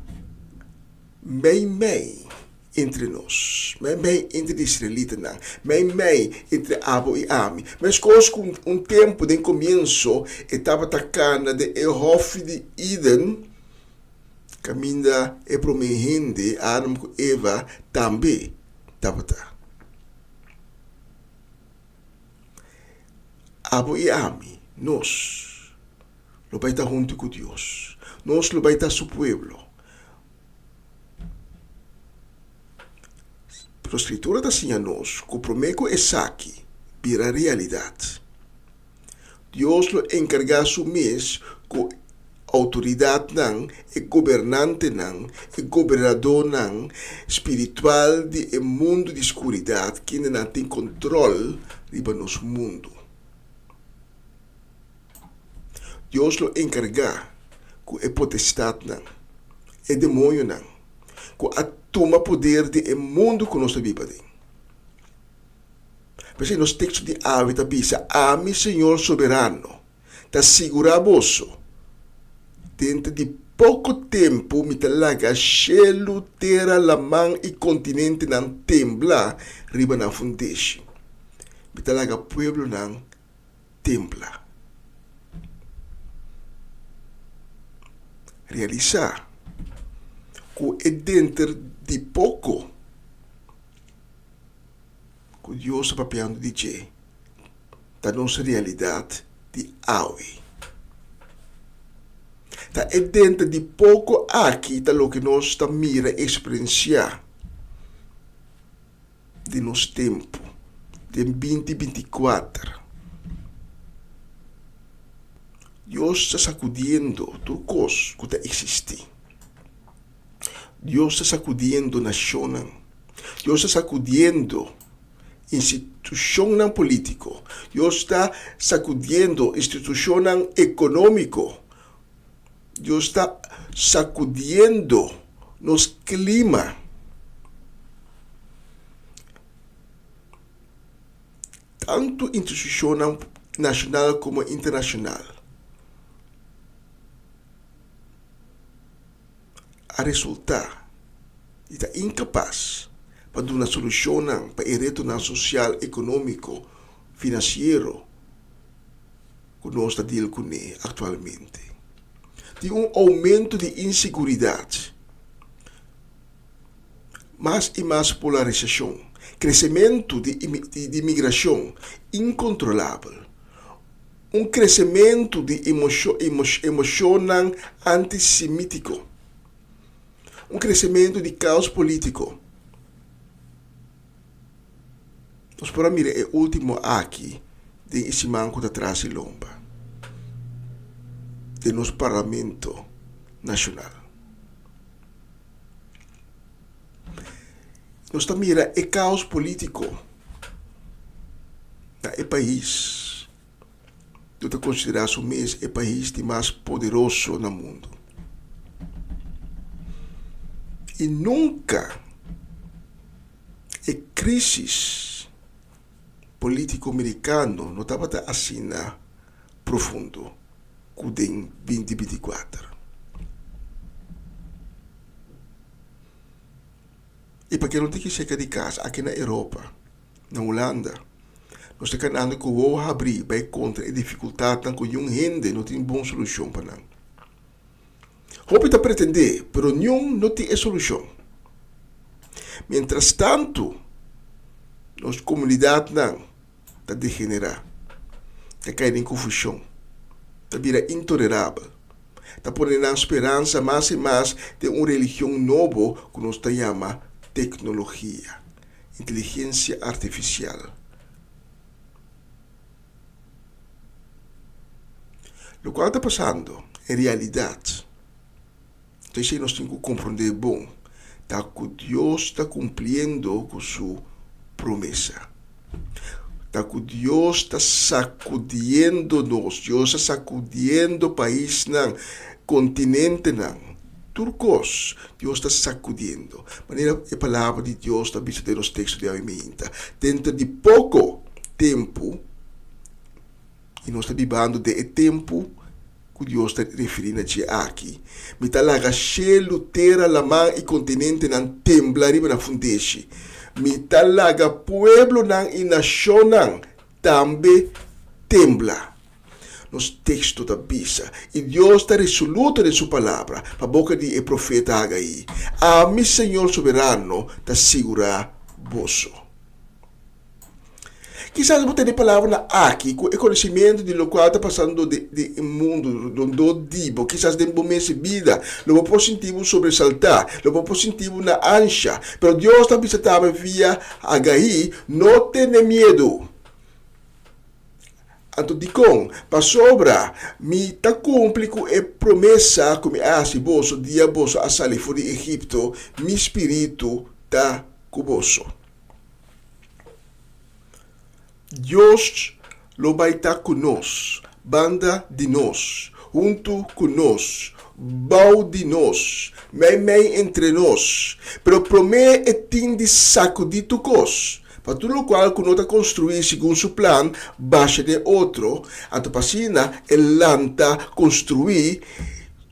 meimei entre nos, meimei entre di israelitanan, meimei entre abo i ami. Meskos ku un tempu den komienso e tabata kana den e hòfi di Eden, kaminda e promé hende, Adam ku Eva, tambe tabata. Abo i ami, nos, lo bai ta huntu ku Dios. Nos lo bai ta su pueblo. Pero Skritura ta siña nos ku promé ku esaki bira realidat, Dios lo enkargá su mes ku outoridatnan, e gobernantenan, e gobernadónan spiritual di e mundu di skuridat kendenan tin kontrol riba nos mundu. Dios lo enkargá ku e potestatnan, e demoñonan, ku a tuma poder di e mundu ku nos ta biba den. P'esei nos teksto di awe ta bisa, Ami, Señor Soberano, ta sigurá boso, denter di poko tempu mi ta laga shelu, tera, laman i kontinentenan tembla riba nan fundeshi. Mi ta laga pueblonan tembla. Realisá ku e denter di poko ku Dios ta papiando di dje ta nos realidat di awe. Ta e denter di poko aki ta loke nos ta mira i eksperensiá di nos tempu, den binti binti kuater. Dios ta sakudiendo tur kos ku ta eksistí. Dios ta sakudiendo nashonnan. Dios ta sakudiendo institushonnan polítiko. Dios ta sakudiendo institushonnan ekonómiko. Dios ta sakudiendo nos klima. Tantu institushonnan nashonal komo internashonal a resultá di ta inkapas pa duna solushonnan pa e retonan sosial, ekonómiko, finansiero ku nos ta deal kuné aktualmente. Tin un oumento di inseguridat, mas i mas polarisashon, kresementu di di migrashon inkontrolabel, un kresementu di emoshonnan antisemítiko, un kresementu di kaos polítiko. Nos por a mira e último aki den e siman ku ta tras di lomba den nos Parlamento Nashonal. Nos ta mira e kaos polítiko na e pais ku ta konsiderá su mes e pais di mas poderoso na mundu. I nunka e krísis polítiko merikano no tabata asina profundo ku den 2024. I pa ke no tin ki seka di kas aki na Europa, na Hulanda, nos ta kanando ku wowo habrí bai kontra e difikultatnan ku niun hende no tin bon solushon pa nan. Hopi ta pretendé, pero niun no tin e solushon. Mientrastantu, nos komunidatnan ta degenerá, ta kai den konfushon, ta bira intolerabel, ta pone nan speransa mas i mas den un religion nobo ku nos ta yama teknologia, inteligensia artifisial. Lokual ta pasando en realidat, ta esei nos tin ku komprondé bon, ta ku Dios ta kumpliendo ku su promesa. Ta ku Dios ta sakudiendo nos, Dios ta sakudiendo paisnan, kontinentenan, tur kos Dios ta sakudiendo. Manera e palabra di Dios ta bisa den nos teksto di awe mainta, denter di poko tempu, i nos ta bibando den e tempu ku Dios ta referí na dje aki, Mi ta laga shelu, tera, laman i kontinentenan tembla riba nan fundeshi. Mi ta laga pueblonan i nashonnan tambe tembla. Nos teksto ta bisa, I Dios ta resoluto den su palabra pa boka di e profeta Hagaí, Ami, Señor Soberano, ta sigurá boso. Kisas bo tene palabranan aki ku e konosimentu di lokual ta pasando den e mundu rondó di bo, kisas den bo mes bida, lo bo por sinti bo sobresaltá, lo bo por sinti bo na ansha. Pero Dios ta bisa tambe via Hagaí, No tene miedu. Anto dikon? Pasobra mi ta kumpli ku e promesa ku mi a hasi boso dia boso a sali for di Egipto, mi spiritu ta ku boso. Dios lo bai ta ku nos, banda di nos, huntu ku nos, bou di nos, meimei entre nos. Pero promé e tin di sakudí tur kos, pa tur lokual ku no ta konstruí segun su plan basha den otro, anto pa asina e lanta konstruí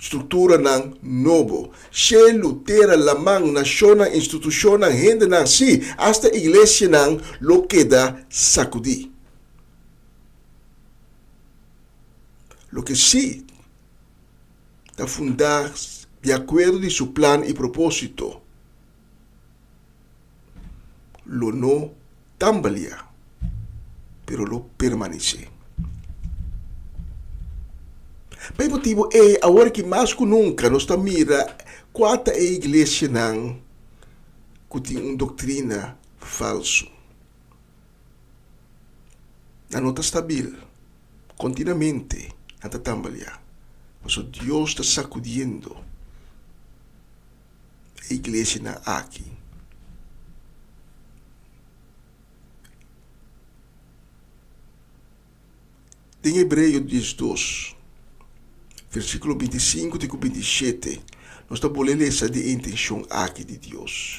strukturanan nobo. Shelu, tera, laman, nashonnan, institushonnan, hendenan, sí, asta iglesianan lo keda sakudí. Loke sí ta fundá di akuerdo di su plan i propósito lo no tambaliá, pero lo permanesé. Pa e motibu ei, awor aki mas ku nunka nos ta mira kua ta e iglesianan ku tin un doktrina falsu. Nan no ta stabil, kontinuamente nan ta tambaliá, pasobra Dios ta sakudiendo e iglesianan aki. Den Hebreo diesdos, versíkulo 25 te ku 27, nos ta bolbe lesa di e intenshon aki di Dios.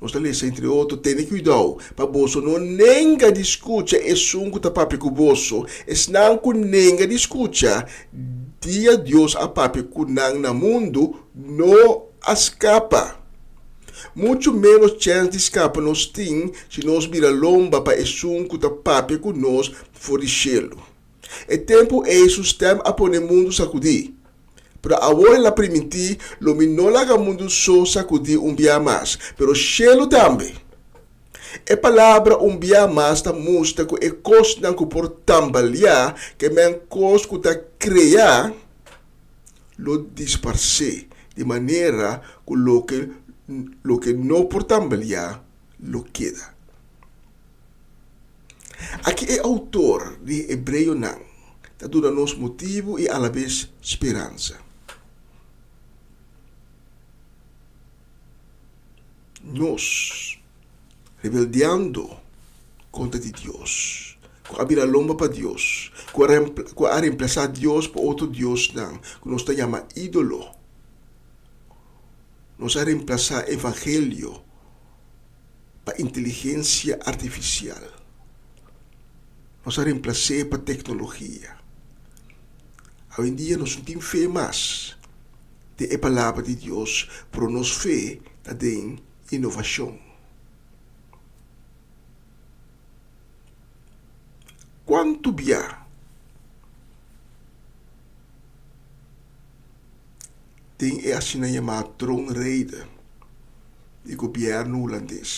Nos ta lesa entre otro, Tene kuidou pa boso no nenga di skucha esun ku ta papia ku boso. Esnan ku nenga di skucha dia Dios a papia ku nan na mundu no a skapa. Muchu ménos chèns di skapa nos tin si nos bira lomba pa esun ku ta papia ku nos for di shelu. E tempu ei su stèm a pone mundu sakudí. Pero awor el a primintí, Lo mi no laga mundu so sakudí un bia mas, pero shelu tambe. E palabra un bia mas ta mustra ku e kosnan ku por tambaliá, ke men kos ku ta kreá, lo disparsé, di manera ku loke loke no por tambaliá lo keda. Aki e outor di e Hebreonan ta duna nos motibu i alabes speransa. Nos, rebeldiando kontra di Dios, ku a bira lomba pa Dios, ku a ku a remplasá Dios pa otro diosnan ku nos ta yama ídolo. Nos a remplasá evangelio pa inteligensia artifisial. Nos a remplas'é pa teknologia. Awendia nos no tin fe mas den e Palabra di Dios, pero nos fe ta den inovashon. Kuantu bia den e asina yamá troonrede di gobièrnu hulandes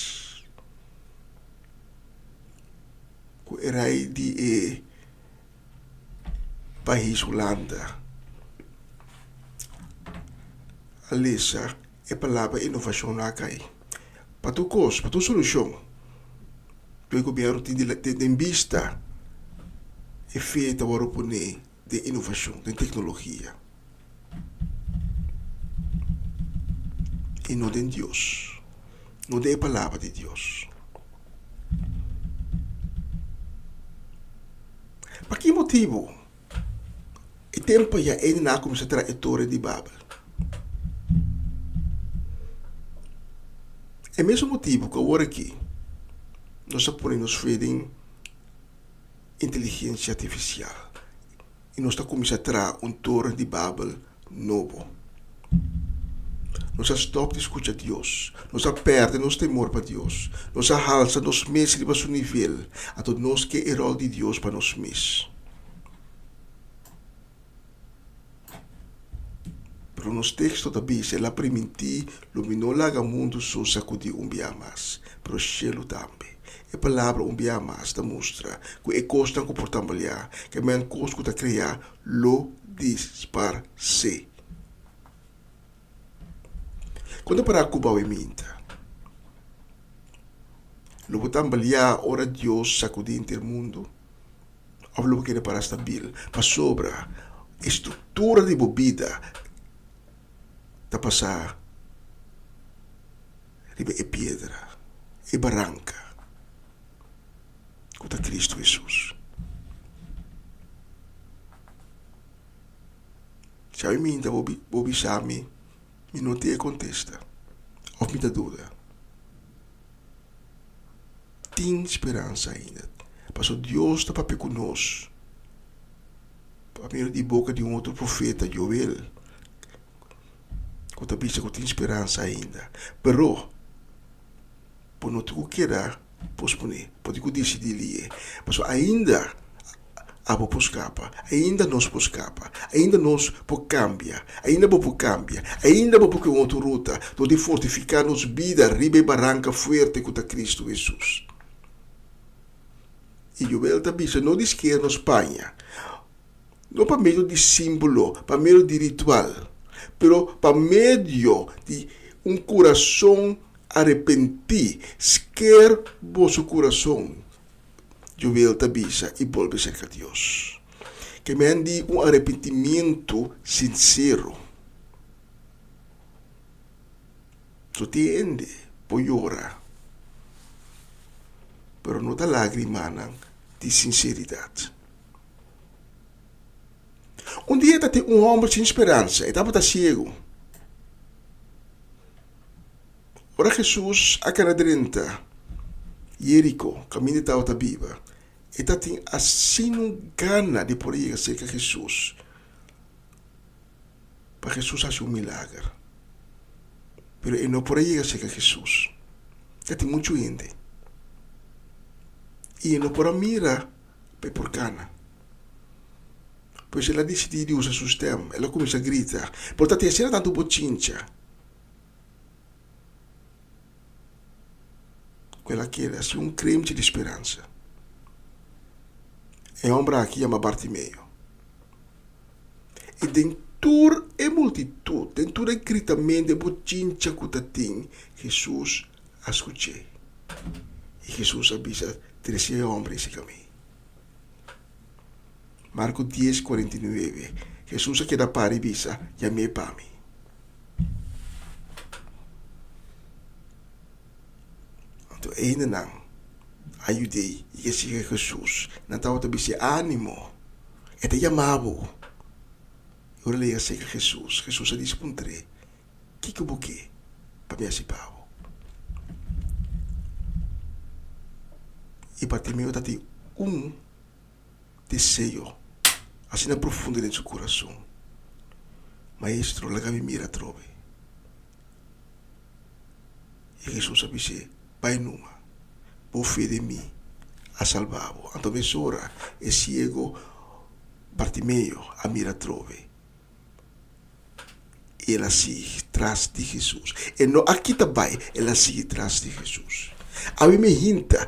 ku e rei di e pais Hulanda a lesa e palabra inovashon a kai. Pa tur kos, pa tur solushon ku e gobièrnu tin den bista e fe ta wòrdu pone den inovashon, den teknologia i no den Dios, no den e palabra di Dios. Pa ki motibu e tempu ya hendenan a kuminsá traha e Toren di Babel? E mesun motibu ku awor aki nos a pone nos fe den inteligensia artifisial i nos ta kuminsá traha un Toren di Babel nobo. Nos a stòp di skucha Dios. Nos a pèrdè nos temor pa Dios. Nos a halsa nos mes riba su nivel, anto nos ke e ròl di Dios pa nos mes. Pero nos teksto ta bisa, El a primintí, Lo mi no laga mundu so sakudí un bia mas, pero shelu tambe. E palabra un bia mas ta mustra ku e kosnan ku por tambaleá, ke men kos ku ta kreá, lo disparsé. Kon ta para ku bou e minta? Lo bo tambaleá ora Dios sakudí henter mundu? Òf lo bo keda para stabil? Pasobra e struktura di bo bida ta pasá riba e piedra, e baranka, ku ta Kristu Hesus. Si ami minta bo bo bisa mi, mi no tin e kontesta òf mi ta duda. Tin speransa ainda, pasobra Dios ta papia ku nos pa medio di boka di un otro profeta, Joel, ku ta bisa ku tin speransa ainda. Pero bo no tin ku keda posponé, bo tin ku disidí lié, pasobra ainda abo por skapa, ainda nos por skapa, ainda nos por kambia, ainda bo por kambia, ainda bo por ke un otro ruta dor di fortifiká nos bida riba e baranka fuerte ku ta Kristu Hesus. I Joel ta bisa no di sker nos paña, no pa medio di símbolo, pa medio di ritual, pero pa medio di un kurason arepentí. Sker boso kurason, Joel ta bisa, i bolbe serka Dios. Ke men di un arepentimiento sinsero. So tin hende por yora, pero no ta lágrimanan di sinseridat. Un dia ta tin un hòmber sin speransa, e tabata siegu. Ora Hesus a keda drenta Jeriko, kaminda e tabata biba, e tatin asina un gana di por a yega serka Hesus pa Hesus hasi un milager. Pero e no por a yega serka Hesus. Tatin muchu hende i e no por a mira pa e por kana. Pues el a disidí di usa su stèm, el a kuminsá grita, Por ta tin asina tantu bochincha! Ku el a keda sin un kremchi di speransa. E hòmber aki yama Bartimeo. I den tur e multitut, den tur e gritamentu, e bochincha ku ta tin, Hesus a skuch'é. I Hesus a bisa, Trese e hòmber ese ka mi. Marko dies, 49, Hesus a keda para i bisa, Yam'é pa mi. Anto e hendenan a yud'é i a sigui Hesus. Nan tabata bis'é, Ánimo, e ta yama bo. I ora el a yega serka Hesus, Hesus a disprontr'é, Kiko bo ke? pa mi hasi pa bo? I Bartimeo ta tin un deseo asina profundo den su kurason, Maestro, laga mi mira atrobe. I Hesus a bis'é, Bai numa, bo fe den mi a salba bo. Anto mesora e siego Bartimeo a mira atrobe i el a sigui tras di Hesus. E no a kita bai, el a sigui tras di Hesus. Awe mi hinta,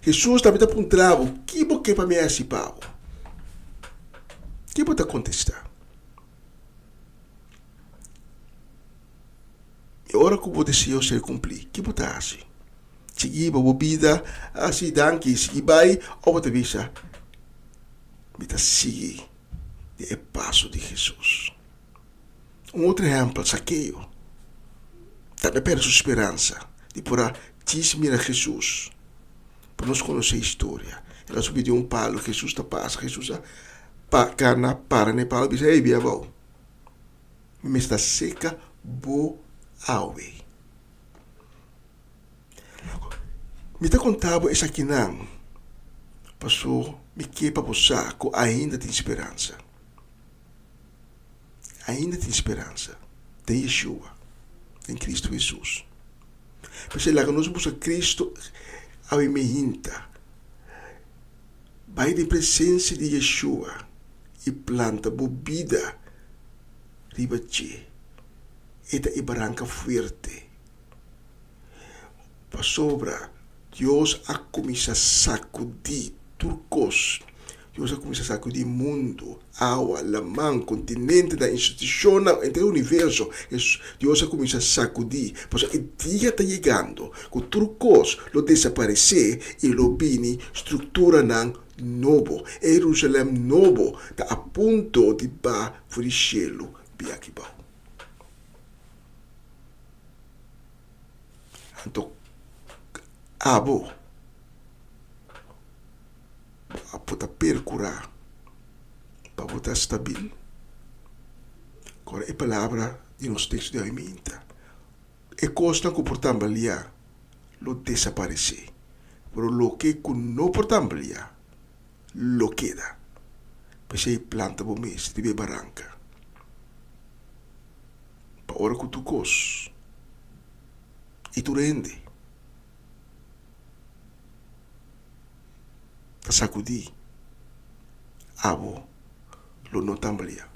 Hesus tambe ta puntra bo, Ki bo ke pa mi hasi pa bo? Ki bo ta kontestá? E ora ku bo deseo ser kumplí, ki bo ta hasi? Sigui bo bida hasi danki, sigui bai òf bo ta bisa, Mi ta sigui di e paso di Hesus? Un otro ehèmpel, Sakeo tambe a pèrdè su speransa di por a djis mira Hesus. Por nos konosé e historia, el a subi di un palu, Hesus ta pasa, Hesus a kana para na e palu i bisa, Ey, bia abou. Mi mester ta seka bo awe. Mi ta konta bo esakinan paso mi ke pa bo sa ku ainda tin speransa. Ainda tin speransa den Yeshua, den Kristu Hesus. P'esei laga nos buska Kristu awe mehinta. Bai den presensia di Yeshua i planta bo bida riba dje. E ta e baranka fuerte. Pasobra Dios a kuminsá sakudí tur kos. Dios a kuminsá sakudí mundu, awa, laman, kontinentenan, institushonnan, henter universo. Dios a kuminsá sakudí. Pasobra e dia ta yegando ku tur kos lo desaparesé i lo bini strukturanan nobo. E Herusalèm nobo ta a punto di ba for di shelu bia aki bou. Anto abo a por ta percura pa bo ta stabil? Ora e palabra di nos texto di awe minta, e cosnan cu por tambalia lo desaparece, pero loke cu no por tambalia lo keda. P'esei planta bo mes riba e baranca. Pa ora ku tur kos i tur hende ta sakudí, abo lo no tambaleá.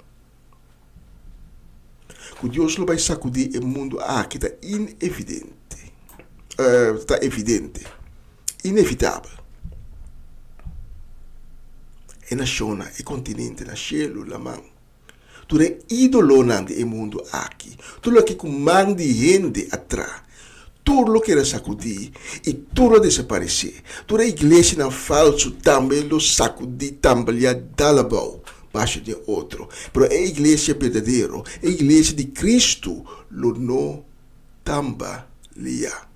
Ku Dios lo bai sakudí e mundu aki ta inevidente, ta evidente, inevitabel. E nashonnan, e kontinentenan, shelu, laman. Tur e ídolonan di e mundu aki, tur loke ku man di hende a traha, tur lo keda sakudí i tur lo desaparesé. Tur e iglesianan falsu tambe lo sakudí, tambaliá, dal abou, basha den otro. Pero e iglesia berdadero, e iglesia di Kristu, lo no tambaliá.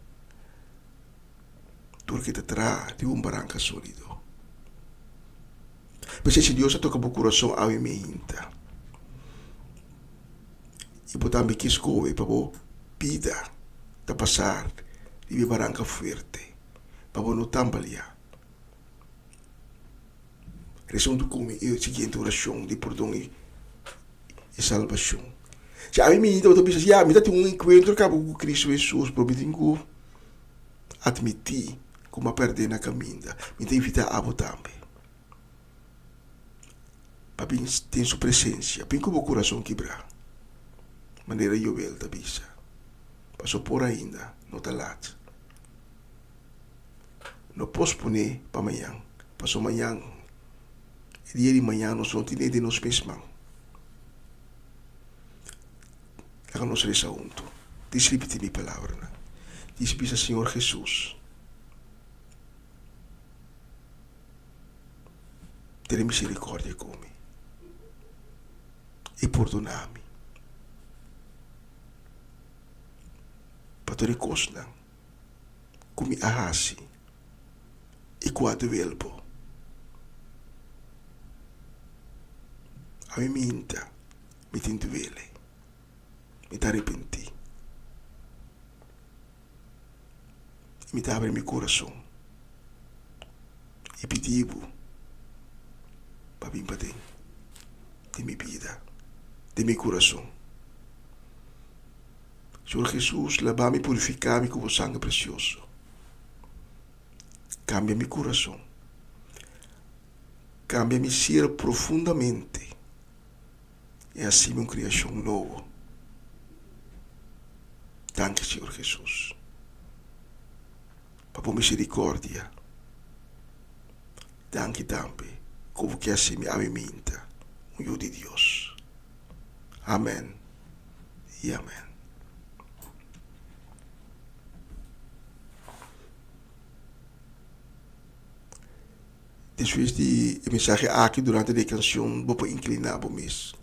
Tur ke ta traha di un baranka sólido. P'esei si Dios a toka bo kurason awe meinta i bo tambe ke skohe pa bo bida ta pasá riba e baranka fuerte pa bo no tambaleá, resa huntu ku mi e siguiente orashon di pordon i salbashon. Si awe meinta bo ta bisa, ya mi ta tin un enkuentro kaba ku Kristu Hesus, pero mi tin ku Atmití ku mi a pèrdè na kaminda. Mi ta invitá abo tambe pa bin den su presensia. Bin ku bo kurason kibrá, manera Joel ta bisa, pasobra por ainda no ta lat. No posponé pa mañan, pasobra mañan, e dia di mañan nos no tine den nos mes man. Laga nos resa huntu. Dis ripití mi palabranan. Dis bisa, Señor Hesus, tene misericordia ku mi i pordona mi pa tur e kosnan ku mi a hasi i ku a duel bo. Ami minta. Mi tin duele. Mi ta arepentí. I mi ta habri mi kurason i pidi bo pa bin paden den mi bida, den mi kurason. Señor Jesus, laba mi i purifiká mi ku bo sangre presioso. Kambia mi kurason. Kambia mi ser profundamente i hasi mi un kriashon nobo. Danki, Señor Jesus, pa bo misericordia. Danki tambe ku bo ke hasi mi awe minta un yu di Dios. Amen i amen. Despues di e mensahe aki durante di e kanshon bo por inkliná bo mes.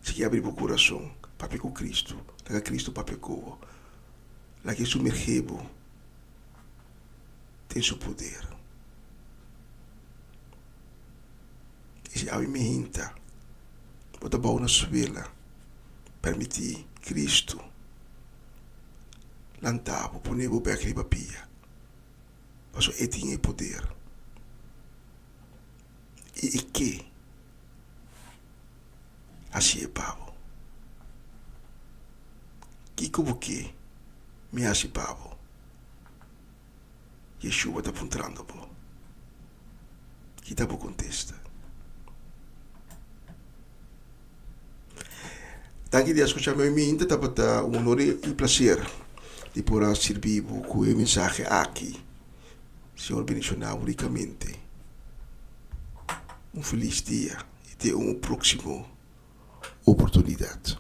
Sigui abri bo kurason, papia ku Kristu. Laga Kristu papia ku bo. Laga e sumergé bo den su poder. I si awe mihinta bo ta bou na suela, permití Kristu lanta bo, pone bo bèk riba pia. Pasobra e tin e poder. I e ke hasié pa bo. Kiko bo ke mi hasi pa bo? Yeshua ta puntrando bo. Ki ta bo kontesta? Danki di a skucha mi. Mi tabata un honor i plaser di por a sirbi bo ku e mensahe aki. Señor bendishoná bo rikamente. Un felis dia i te un próksimo oportunidat.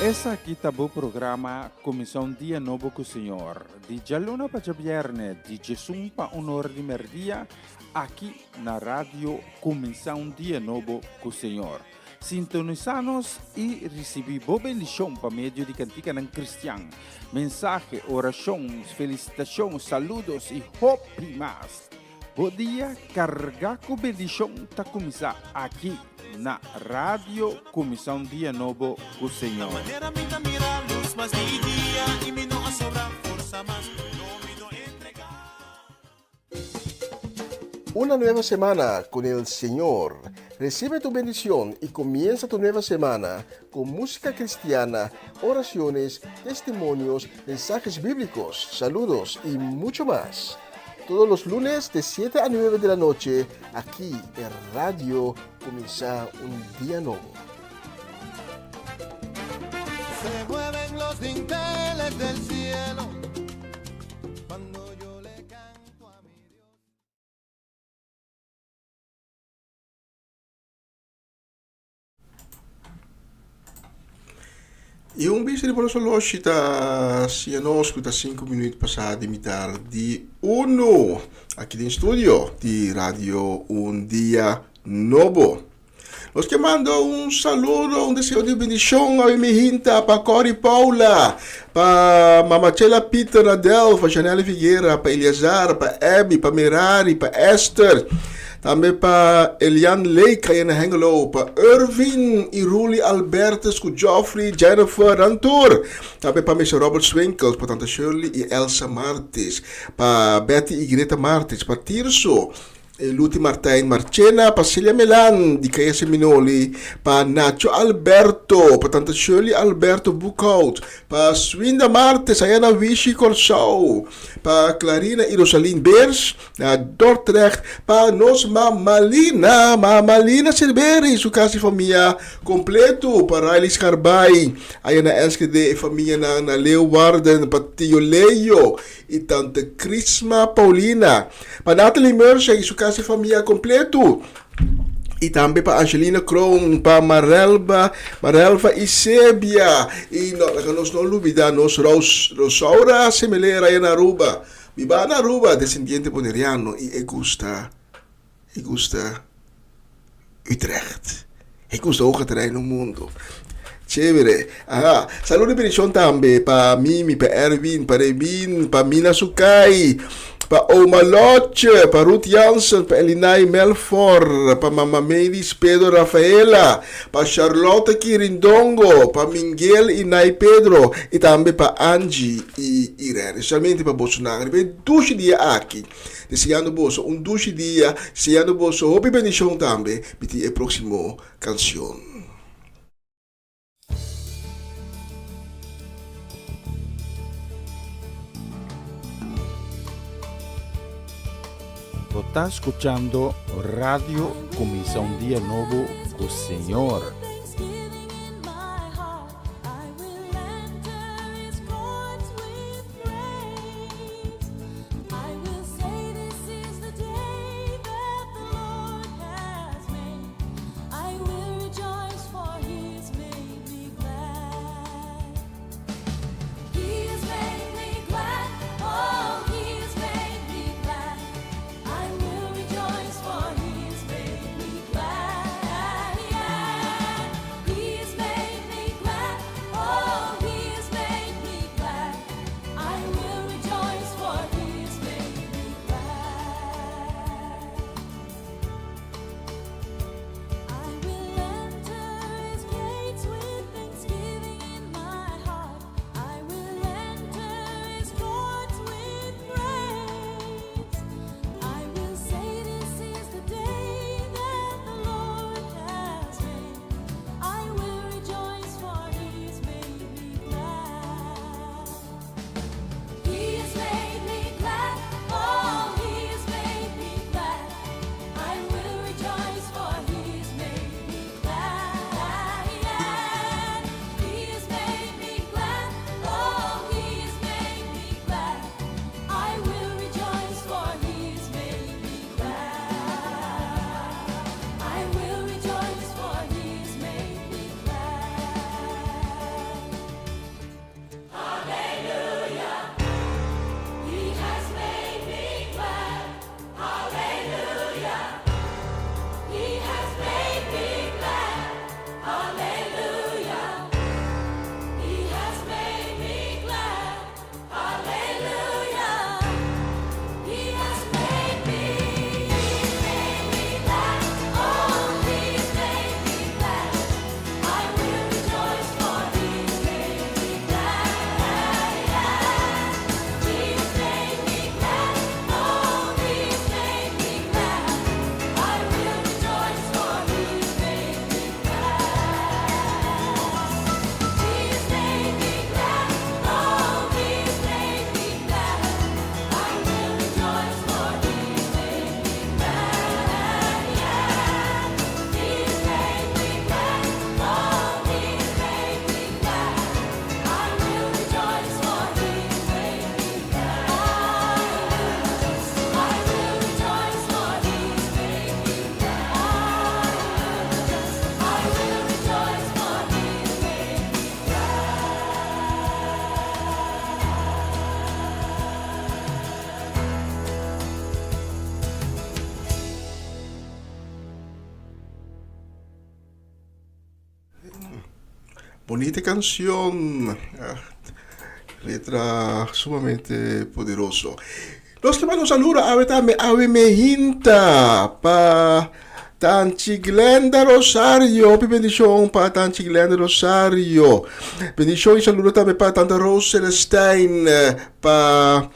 Esaki ta bo programa Kuminsá un Dia Nobo ku Señor, di djaluna pa djabièrnè di djesun pa un ora di mèrdia, aki na Radio Kuminsá un Dia Nobo ku Señor. Sintonisá nos i risibí bo bendishon pa medio di kantikanan kristian, mensahe, orashon, felisitashon, saludos i hopi mas. Bo dia carga cu bendicion ta cuminsa aki na Radio Cuminsa un Dia Nobo cu Señor. Una nueva semana con el Señor. Recibe tu bendición y comienza tu nueva semana con música cristiana, oraciones, testimonios, mensajes bíblicos, saludos y mucho más. Todos los lunes de 7 a 9 de la noche, aquí en Radio Comienza un Día Nuevo. Se mueven los dinteles del cielo cuando yo le canto a mi Dios. I un bista riba nos oloshi ta siña nos ku ta sinku minuut pasá di mitar di unu aki den studio di Radio Un Dia Nobo. Nos ke manda un saludo, un deseo di bendishon awe mi hinta pa Cory Paula, pa Mama Chela Peter na Delft, pa Janelle Figuera, pa Eleazar, pa Abby, pa Merari, pa Esther, Tambe pa Elian Lake aya na Hengelo, pa Irvin y Ruli Albertus cu Geoffrey, Jennifer, nan tur. Tambe pa Mister Robert Swinkels, pa Tante Shirley y Elsa Martis, pa Betty y Greta Martis, pa Tirso y Luti Martijn Marchena, pa Celia Melan di Kaya Seminoli, pa Nacho Alberto, pa Tante Shirley Alberto Boekhout, pa Swinda Martis aya na Wishi Corsou, pa Clarina y Rosalyn Beers, Na Dordrecht pa nos Mamalina, Mamalina Silveri, su kas i famia kompleto, pa Riley Scarbay, aya na Enschede e famianan na Leeuwarden, pa Tio Leo i Tante Crisma Paulina, pa Natalie Mercia i su kas i famia kompleto, i tambe pa Angelina Kroon, pa Marelba, Marelva Isebia, i no, laga nos no lubida nos Ros, Rosaura Semelera aya na Aruba. Biba na Aruba, descendiente boneriano y e gusta e gusta Utrecht. E gusta hoga terrein no mundo. Chévere. Aha. Saludo y bendición tambe pa Mimi, pa Erwin, pa Rebin, pa Mina Sukai. Pa Oma Lotje, pa Ruth Jansen, pa Elinay Melfor, pa Mama Mavis Pedro Rafaela, pa Charlotte Kirindongo, pa Mingel i Nay Pedro i tambe pa Angie i Irene. Especialmente pa bosonan riba e dushi dia aki. Deseando boso un dushi dia, deseando boso hopi bendicion tambe. Mi tin e proximo cancion. Bo ta scuchando Radio Cuminsa un Dia Nobo cu Señor. Bonita cancion, letra sumamente poderoso. Nos ta manda un saludo awe tambe awe me hinta pa Tanchi Glenda Rosario. Hopi bendicion pa Tanchi Glenda Rosario. Bendicion y saludo tambe pa Tanta Rose Celestijn, pa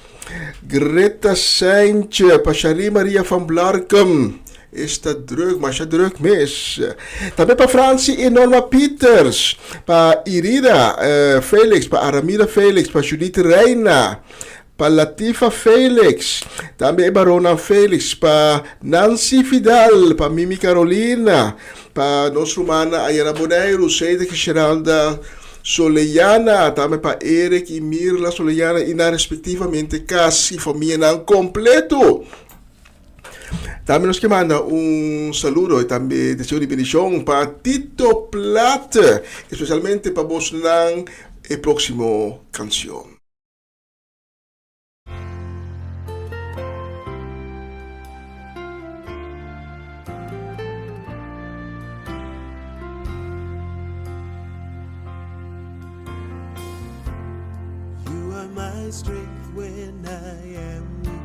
Greta Seintje, pa Shari Maria van Blarkum. Esta druk, masha druk mes. Tambe pa Franci y Norma Peters, pa Irida eh, Felix, pa Aramida Felix, pa Judith Reina, pa Latifa Felix, tambe e baronnan Felix, pa Nancy Fidal, pa Mimi Carolina, pa nos rumannan aya na Boneiru, Cedric y Sheralda Soleyana, tambe pa Eric y Mirla Soleyana y nan respectivamente cas y famianan completo. Tambe nos ke manda un saludo y tambe deseo di bendicion pa Tito Plat, especialmente pa bosnan e proximo cancion. You are my strength when I am weak.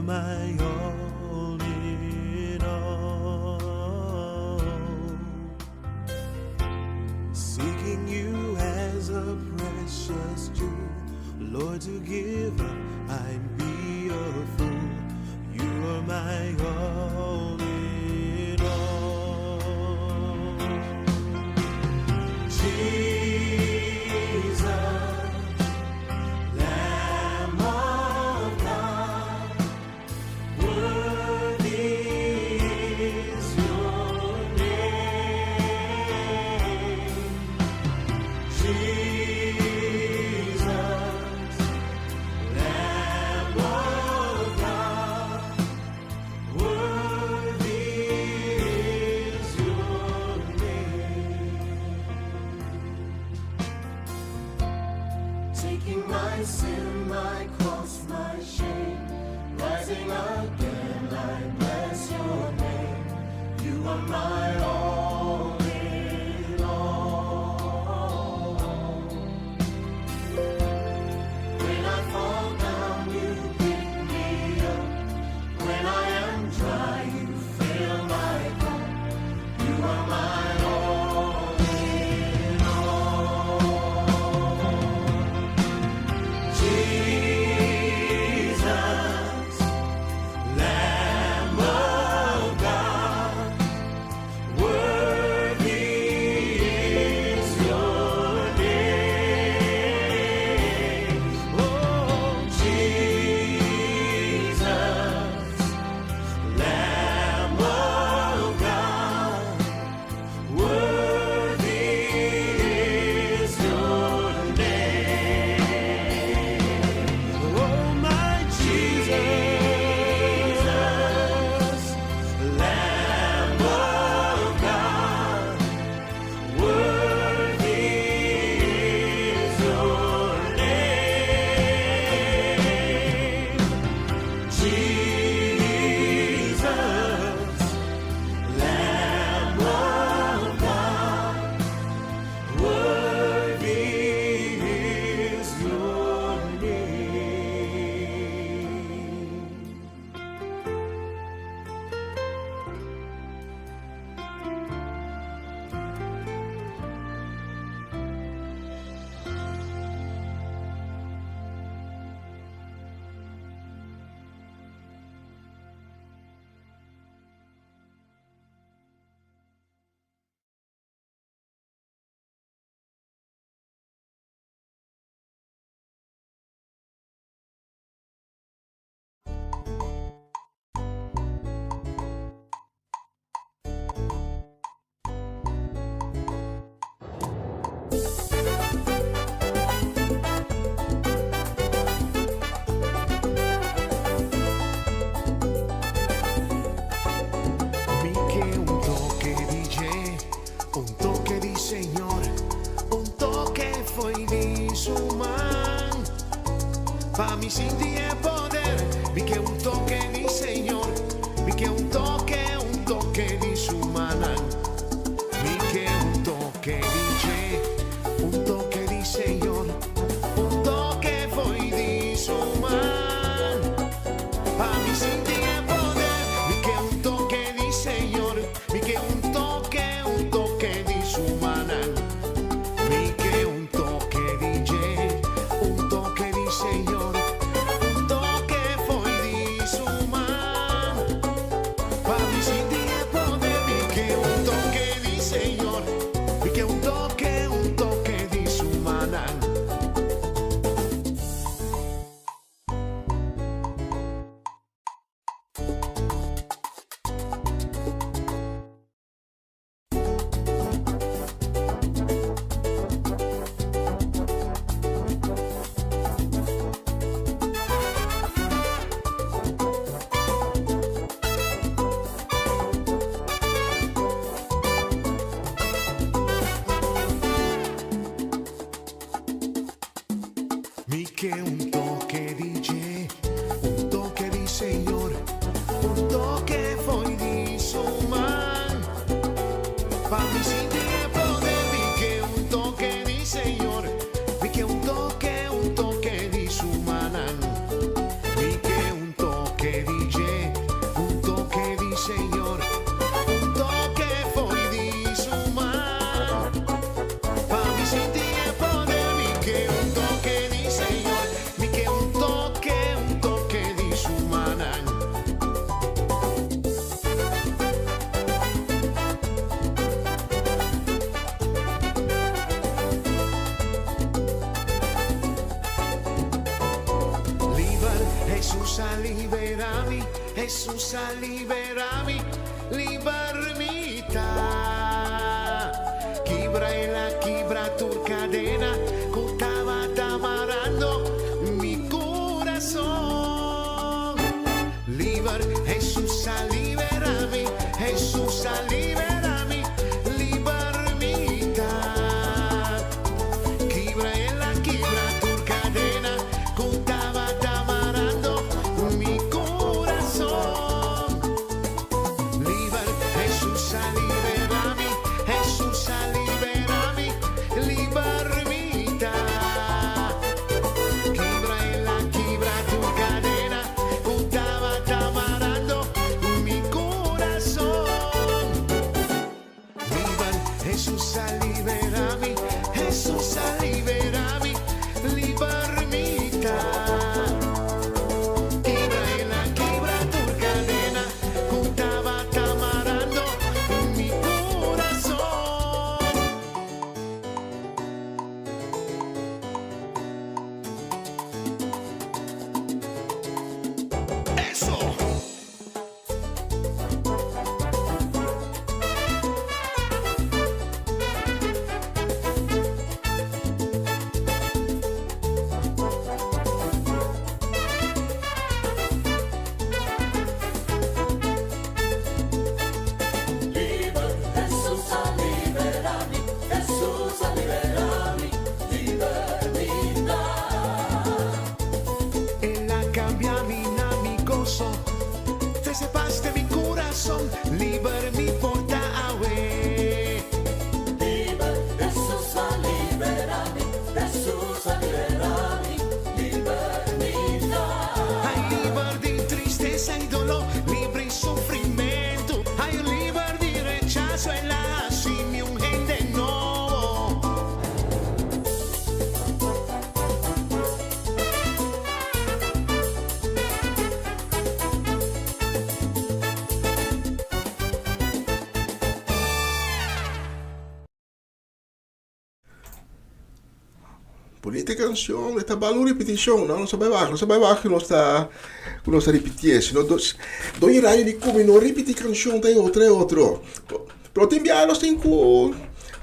are my all in all. Seeking you as a precious jewel, Lord, to give up, I'd be a fool. You are my all in all. Jesus, Lamb of God, worthy is your name. Jesus, Lamb of God, worthy is your name. Taking my sin, my cross, my shame, rising again, I bless your name. You are my all in all. When I fall down, you pick me up. When I am dry, you fill my cup. You are my all in all. Jesus, Lamb of God, worthy is your name. Oh, Jesus, Lamb of God, worthy is your name. Oh, my Jesus, Lamb of God, worthy is your name. Jesus, Lamb of God, worthy is your name. Mi ke un toke di dje, un toke di Señor, un toke for di su man. Pa mi sinti e poder, mi ke un toke di Señor, mi ke un toke di su man. Mi ke un toke di dje, un toke di Señor, un toke for di su man. Pa mi sinti e poder, mi ke un toke di Señor, mi ke un toke di su man. Mi ke un toke di dje, un toke di Señor, un toke for di su man. Pa mi sinti e poder, mi ke un toke di Señor, mi ke un toke di su man. Mi ke un toke di dje, un toke di Señor, un toke for di su man. Pa mi sinti e poder, mi ke un toke di Señor, mi ke un toke di su man. Mi ke un toke di Hesus a libera mi, Hesus a libera mi, liber mi ta. Kibra el a kibra tur kadena ku tabata marando mi kurason. Liber, Hesus a libera mi, Hesus a libera mi, liber mi ta. Kibra el a kibra tur kadena ku tabata marando mi kurason. Liber, Hesus a libera mi, Hesus a libera mi, liber mi ta. Kibra el a kibra tur kadena ku tabata marando mi kurason. Liber, Hesus a libera mi, Hesus a libera mi, liber mi ta. Kibra el a kibra tur kadena ku tabata marando mi kurason. Eso! Hesus a libera mi, Hesus a libera mi, liber mi ta. El a kambia mi na mi goso, Trese pas den mi kurason, Liber mi por ta awe. Liber, Hesus a libera mi, Hesus a libera mi, liber mi ta. Ai, liber di tristesa i doló, liber di sufrimentu, ai, liber di rechaso, el a hasi mi un hende nobo. Bunita canción, e ta bal un repeticion, no, nos ta bai wak, nos ta bai wak ku nos ta, ku nos ta repitié, si no dos, doña radio di kumi no repetí canción ta e otro e otro. Pero tin biaha nos tin ku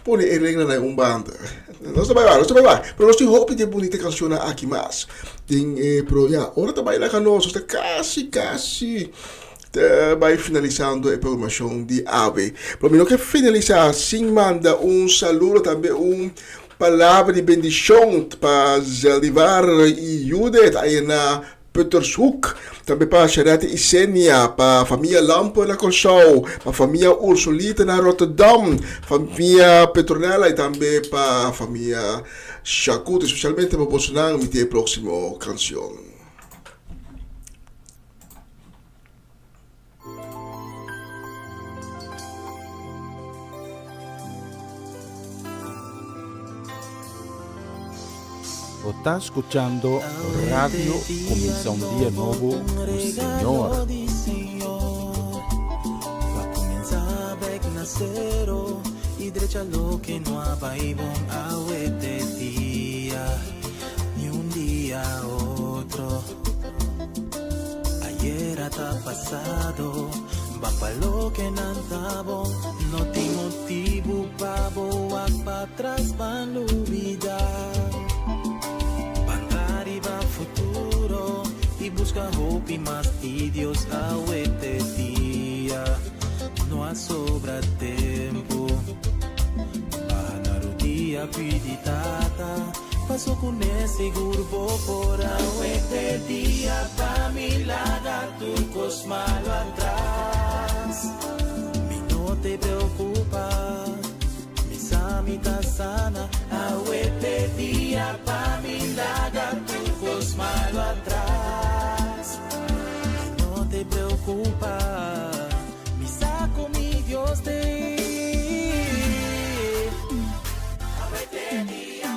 pone e reglanan un banda. Nos ta bai wak, nos ta bai wak, pero nos tin hopi di e bunita cancionnan aki mas. Tin e, pero ya, ora ta bai laga nos, nos ta kasi, kasi ta bai finalisando e programacion di awe. Pero mi no ke finalisa sin manda un saludo, tambe un palabra di bendicion pa Zeldivar y Judith ahí na Puttershoek, tambe pa Sharette y Senia, pa famia Lampe na Kòrsou, pa famia Ursulita na Rotterdam, famia Petronella y tambe pa famia Shakuto, especialmente pa bosonan mi tin e próximo cancion. Bo ta scuchando Radio Cuminsa un Dia Nobo cu Señor. Ayera ta pasado, ban pa loke nan ta bon. No tin motibu pa bo wak patras, ban lubida. Ban ta riba futuro i buska hopi mas di Dios awe te dia. No a sobra tempu. Baha na rudia pidi Tata. Paso ku ne sigur bo por awe te dia pa mi laga tur kos malo atras. Mi no te preokupa, mi sa mi ta sana. Awe te dia pa mi laga tur kos malo atras. Mi no te preokupa, mi sa ku mi Dios te. Awe te dia.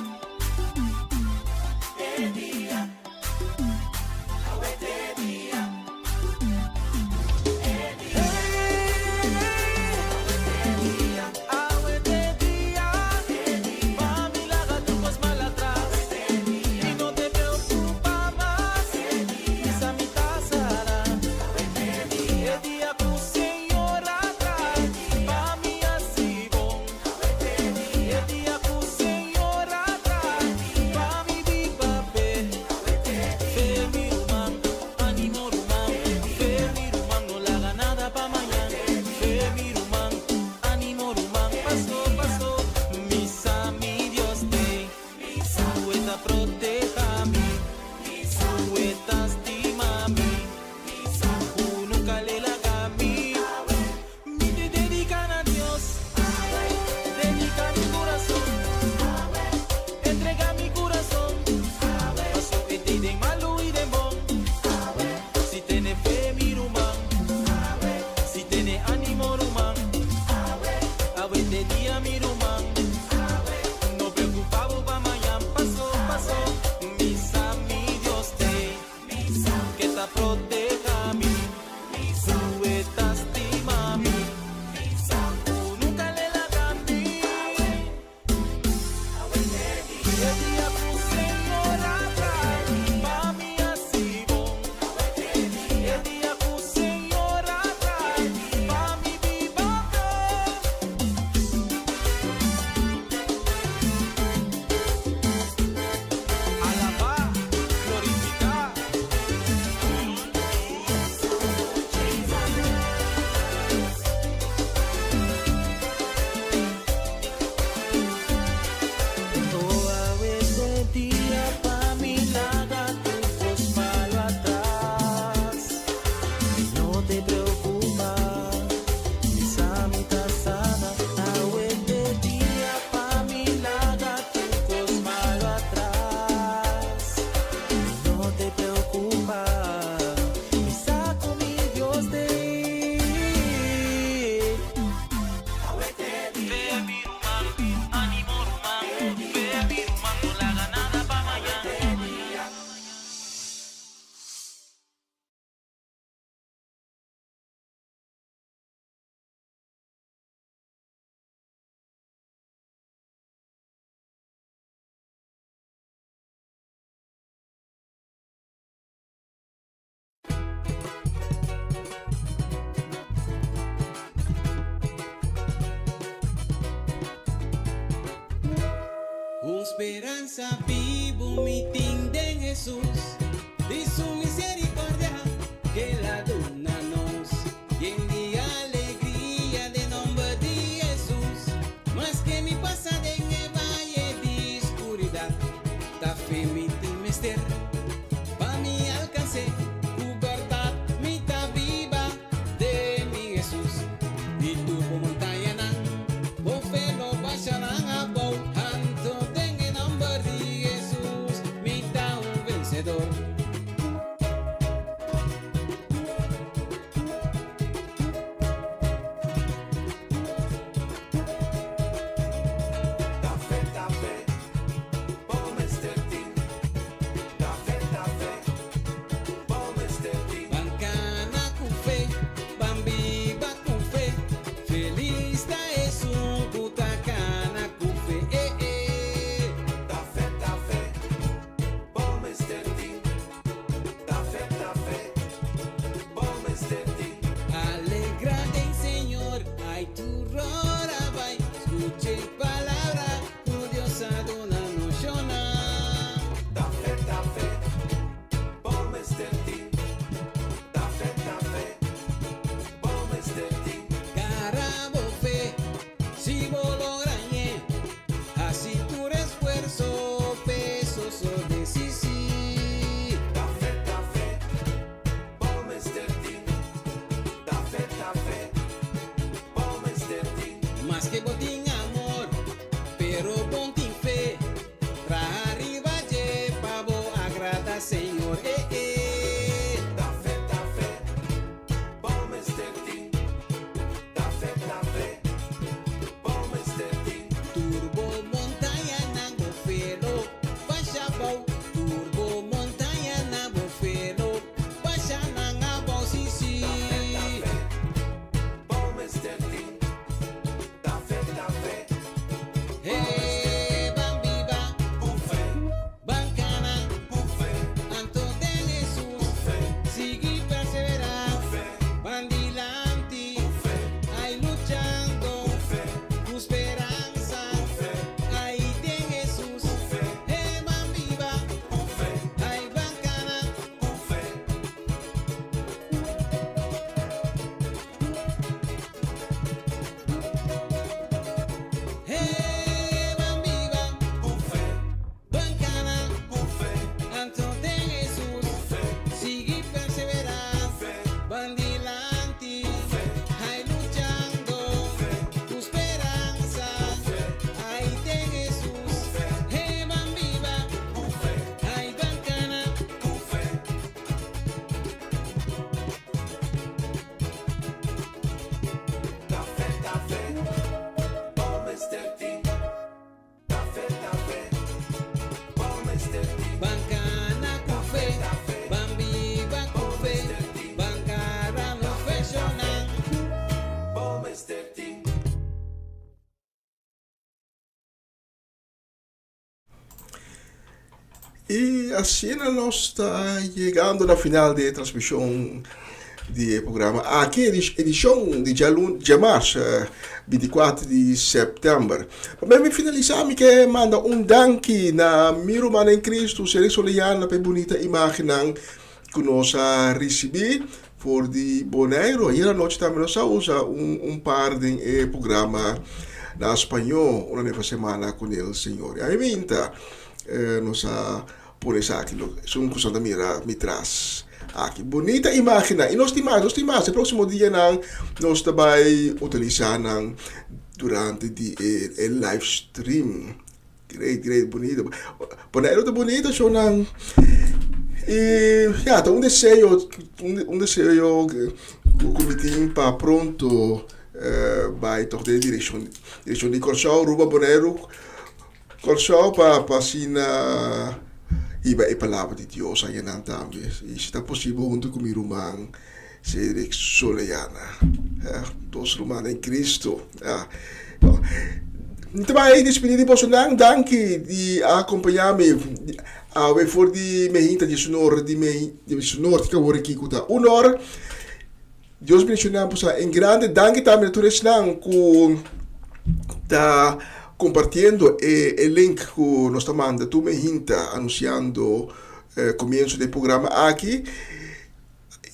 Speransa bibu mi tin den Hesus, di su misericordia k'el a duna nos. Yen di alegria den nomber di Hesus, maske mi pasa den e vaye di skuridat, ta fe mi tin mester pa mi alkans'é. Ku bèrdat mi ta biba den mi Hesus, i tur bo montañanan, bo fe lo basha nan abou. Anto den e nomber di Hesus mi ta un vensedor. Ta fe, ta fe, bo mester tin. Ta fe, ta fe, bo mester tin. Ban kana ku fe, ban biba ku fe, Felis ta esun ku ta kana ku fe, eh eh. Ta fe, ta fe, bo mester tin. Ta fe, ta fe, bo mester tin. Alegra den Señor, ai tur ora bai, skucha e palabra ku Dios a duna nos shona. Ta fe, ta fe, bo mester tin. Ta fe, ta fe, bo mester tin. Gara bo fe, si bo logra ñe, hasi tur esfuerso p'e sosodé, sí sí. Ta fe, ta fe, bo mester tin. Ta fe, ta fe, bo mester tin. Maske bo tin amor, pero bon tin fe, traha riba dje pa bo agrada Señor, eh eh. Ta fe, ta fe, bo mester tin. Ta fe, ta fe, bo mester tin. Tur bo montañanan bo fe lo basha abou, tur bo montañanan bo fe lo basha nan abou, sí sí. Ta fe, ta fe, bo mester tin. Ta fe, ta fe, Hey, ban biba, ku fe, ban kana, ku fe, anto den Hesus, fe, sigui perseverá, fe, ban dilanti, fe, ai luchando, fe, ku speransa, fe, ai den Hesus, fe, hey, ban biba, ku fe, ai ban kana. ku fe. Hey, ban biba, Ku fe, ban kana, ku fe, anto den Hesus, fe, sigui perseverá, fe, ban dilanti, fe, ai luchando, fe, ku speransa, fe, ai den Hesus, fe, hey, ban biba, ku fe, ai ban kana. ku fe. Ta fe, ta fe, bo mester tin. Ta fe, ta fe, bo mester tin. Ban kana ku fe, ban biba ku fe, ban gara no fe shonan. Bo mester tin. I asina nos ta yegando na final di e transmishon di e programa aki, edishon di djalun, djamars, 24 di sèptèmber. Promé mi finalisá mi ke manda un danki na mi ruman den Kristu, Cedric Soliana, pa e bunita imágennan ku nos a risibí for di Boneiru. Ayer anochi tambe nos a usa un un par den e programa na spañó, Una Nueva Semana con el Señor. I ami minta nos a pone esaki, lo esun ku ta mira mi tras aki. Bunita imágennan. I nos tin mas, nos tin mas. E próksimo dianan nos ta bai utilisá nan durante di e e live stream. Great, great, bunito. Boneiru ta bunito, shownan. I ya, ta un deseo, un deseo ku mi tin pa pronto bai tòg den direkshon, direkshon di Kòrsou, Aruba, Boneiru, Kòrsou pa pa asina hiba e palabra di Dios ayanan tambe. I si ta posibel huntu ku mi ruman Cedric Soleana. Dos ruman den Cristo. Mi ta bai despedí di bosonan. Danki di a acompañá mi awe for di mehinta di esun di me di esun or te awor aki ku ta un or. Dios bendishoná boso en grande. Danki tambe na tur esnan ku ta. kompartiendo e e link ku nos ta manda tur mehinta anunsiando komienso di e programa aki.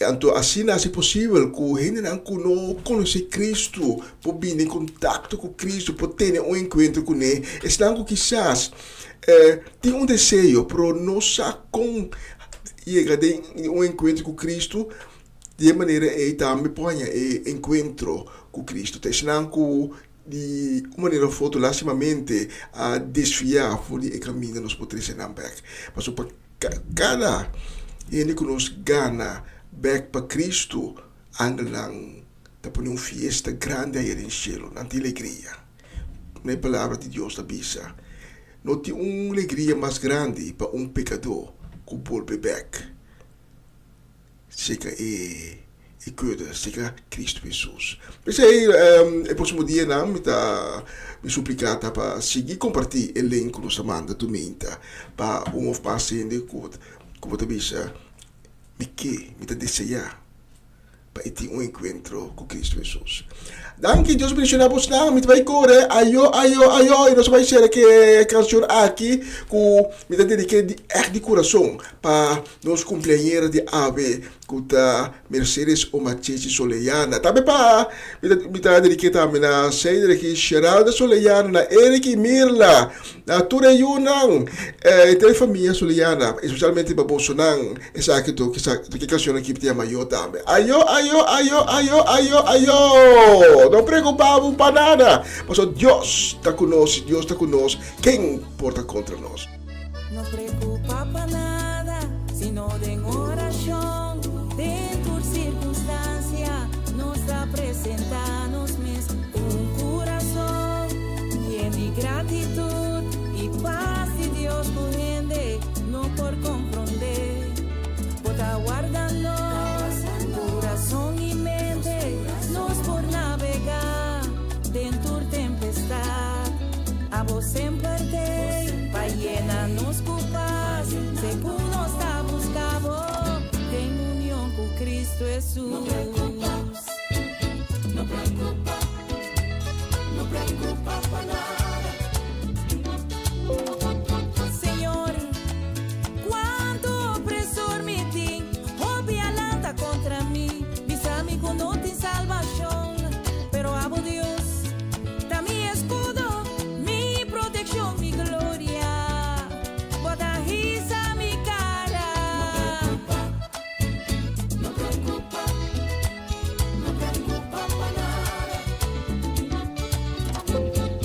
Anto asina hasi posibel ku hendenan ku no konosé Kristu por bini en kontakto ku Kristu, por tene un enkuentro kuné. Esnan ku kisas tin un deseo pero no sa kon yega den un enkuentro ku Kristu, di e manera ei tambe por haña e enkuentro ku Kristu. Ta esnan ku di un manera òf otro lastimamente a desviá for di e kaminda nos por trese nan bèk. Pasobra pa kada hende ku nos gana bèk pa Kristu, angelnan ta pone un fiesta grandi aya den shelu, nan tin legria. E Palabra di Dios ta bisa, No tin un legria mas grandi pa un pekadó ku bolbe bèk. Seka e e kudde, seka Cristo Hesus. P'esei e proximo dianan mi ta mi suplica ta pa sigui comparti e link cu nos a manda tur meinta pa un of mas hende cu cu bo ta bisa mi ke, mi ta desea pa e tin un encuentro cu Cristo Hesus. Danki, Dios bendiciona bosnan. Mi ta bai core, ayo, ayo, ayo, y nos ta bai cera cu e cancion aki cu mi ta dedica di echt di curason pa nos cumpleañera di awe cu ta Mercedes Omachechi Soleyana. Tambe pa mi ta mi ta dedica tambe na Cedric y Sheralda Soleyana, na Eric y Mirla, na tur e yunan, henter e famia Soleyana, especialmente pa bosonan. Esaki to ki canción aki ta yama yo tambe. Ayo, ayo, ayo, ayo, ayo, ayo. No preocupa bo pa nada. Paso Dios ta cu nos, si Dios ta cu nos, ken por ta contra nos? No preocupa pa nada, sino den oracion, den tur circunstancia, nos ta presenta nos mes cu un curason yen di gratitud y paz di Dios cu hende no por comprende. Bo ta warda nos curason y mente, nos por nabega den tur tempestad. Abo semper t'ey pa yena nos cu paz, segun nos ta busca bo den union cu Cristo Hesus. No preocupa, no preocupa, no preocupa pa nada. Señor, cuanto opresor mi tin, hopi a lanta contra mi, bisa mi cu no tin salbacion. Pero abo Dios ta mi escudo, mi proteccion, mi gloria, bo ta hisa mi cara. No preocupa, no preocupa pa nada.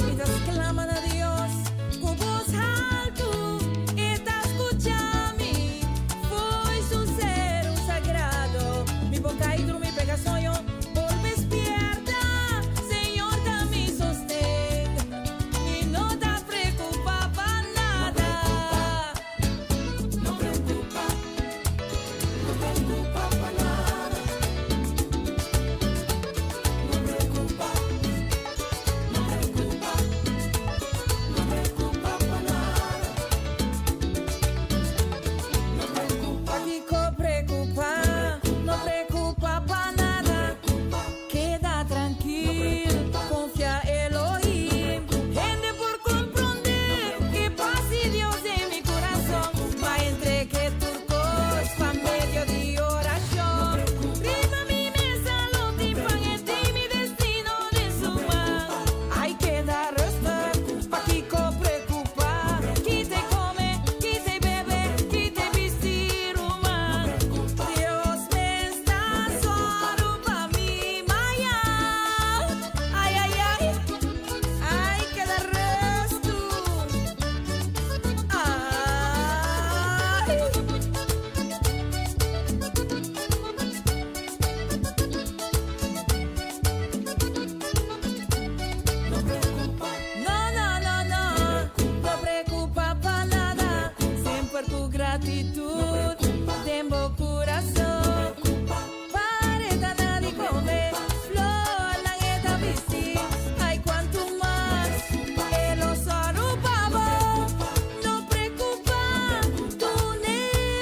Mi ta sclama na Dios cu bos haltu, e ta scucha mi fo'i su seru sagrado. Mi por cai drumi pega soño, bolbe spierta, Señor ta mi sosten, mi no ta preocupa pa nada. No preocupa, no preocupa pa nada. No preocupa, no preocupa, no preocupa pa nada. No preocupa. Pakico preocupa? No preocupa pa nada. Keda trankil, confia Elohim. Hende por comprende e paz di Dios den mi curason. Pa entregue tur cos pa medio di oracion. Riba mi mesa lo tin pan e tin mi destino den su man. Ay keda rustig, pakico preocupa? Kite come, kite bebe, kite bisti ruman. Dios mes ta sòru pa mi mañan. Ay ay ay, ay keda restu. Ay. No, no, no, no, no preocupa pa nada, semper cu gratitud den bo curason. Pareta na di come, flornan e ta bisti, ay cuantu mas e lo sòru pa bo. No preocupa, dune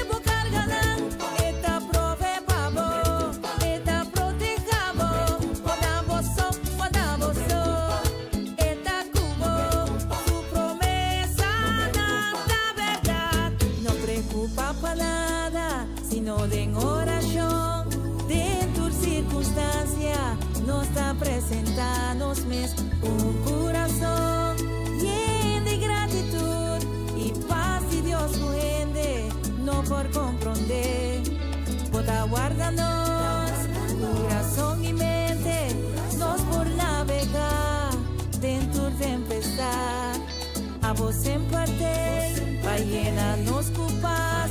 bo carganan, e ta prove pa bo, e ta proteha bo. Wak bo so, wak bo so, e ta cu bo. preocupa pa nada, sino den oracion. Den tur circunstancia, nos ta presenta nos mes un curason yen di gratitud y paz di Dios cu hende no por compronde. Bo ta warda nos, curason y mente, nos por navega den tur tempestad. Abo semper t'ey, pa yena nos cu paz.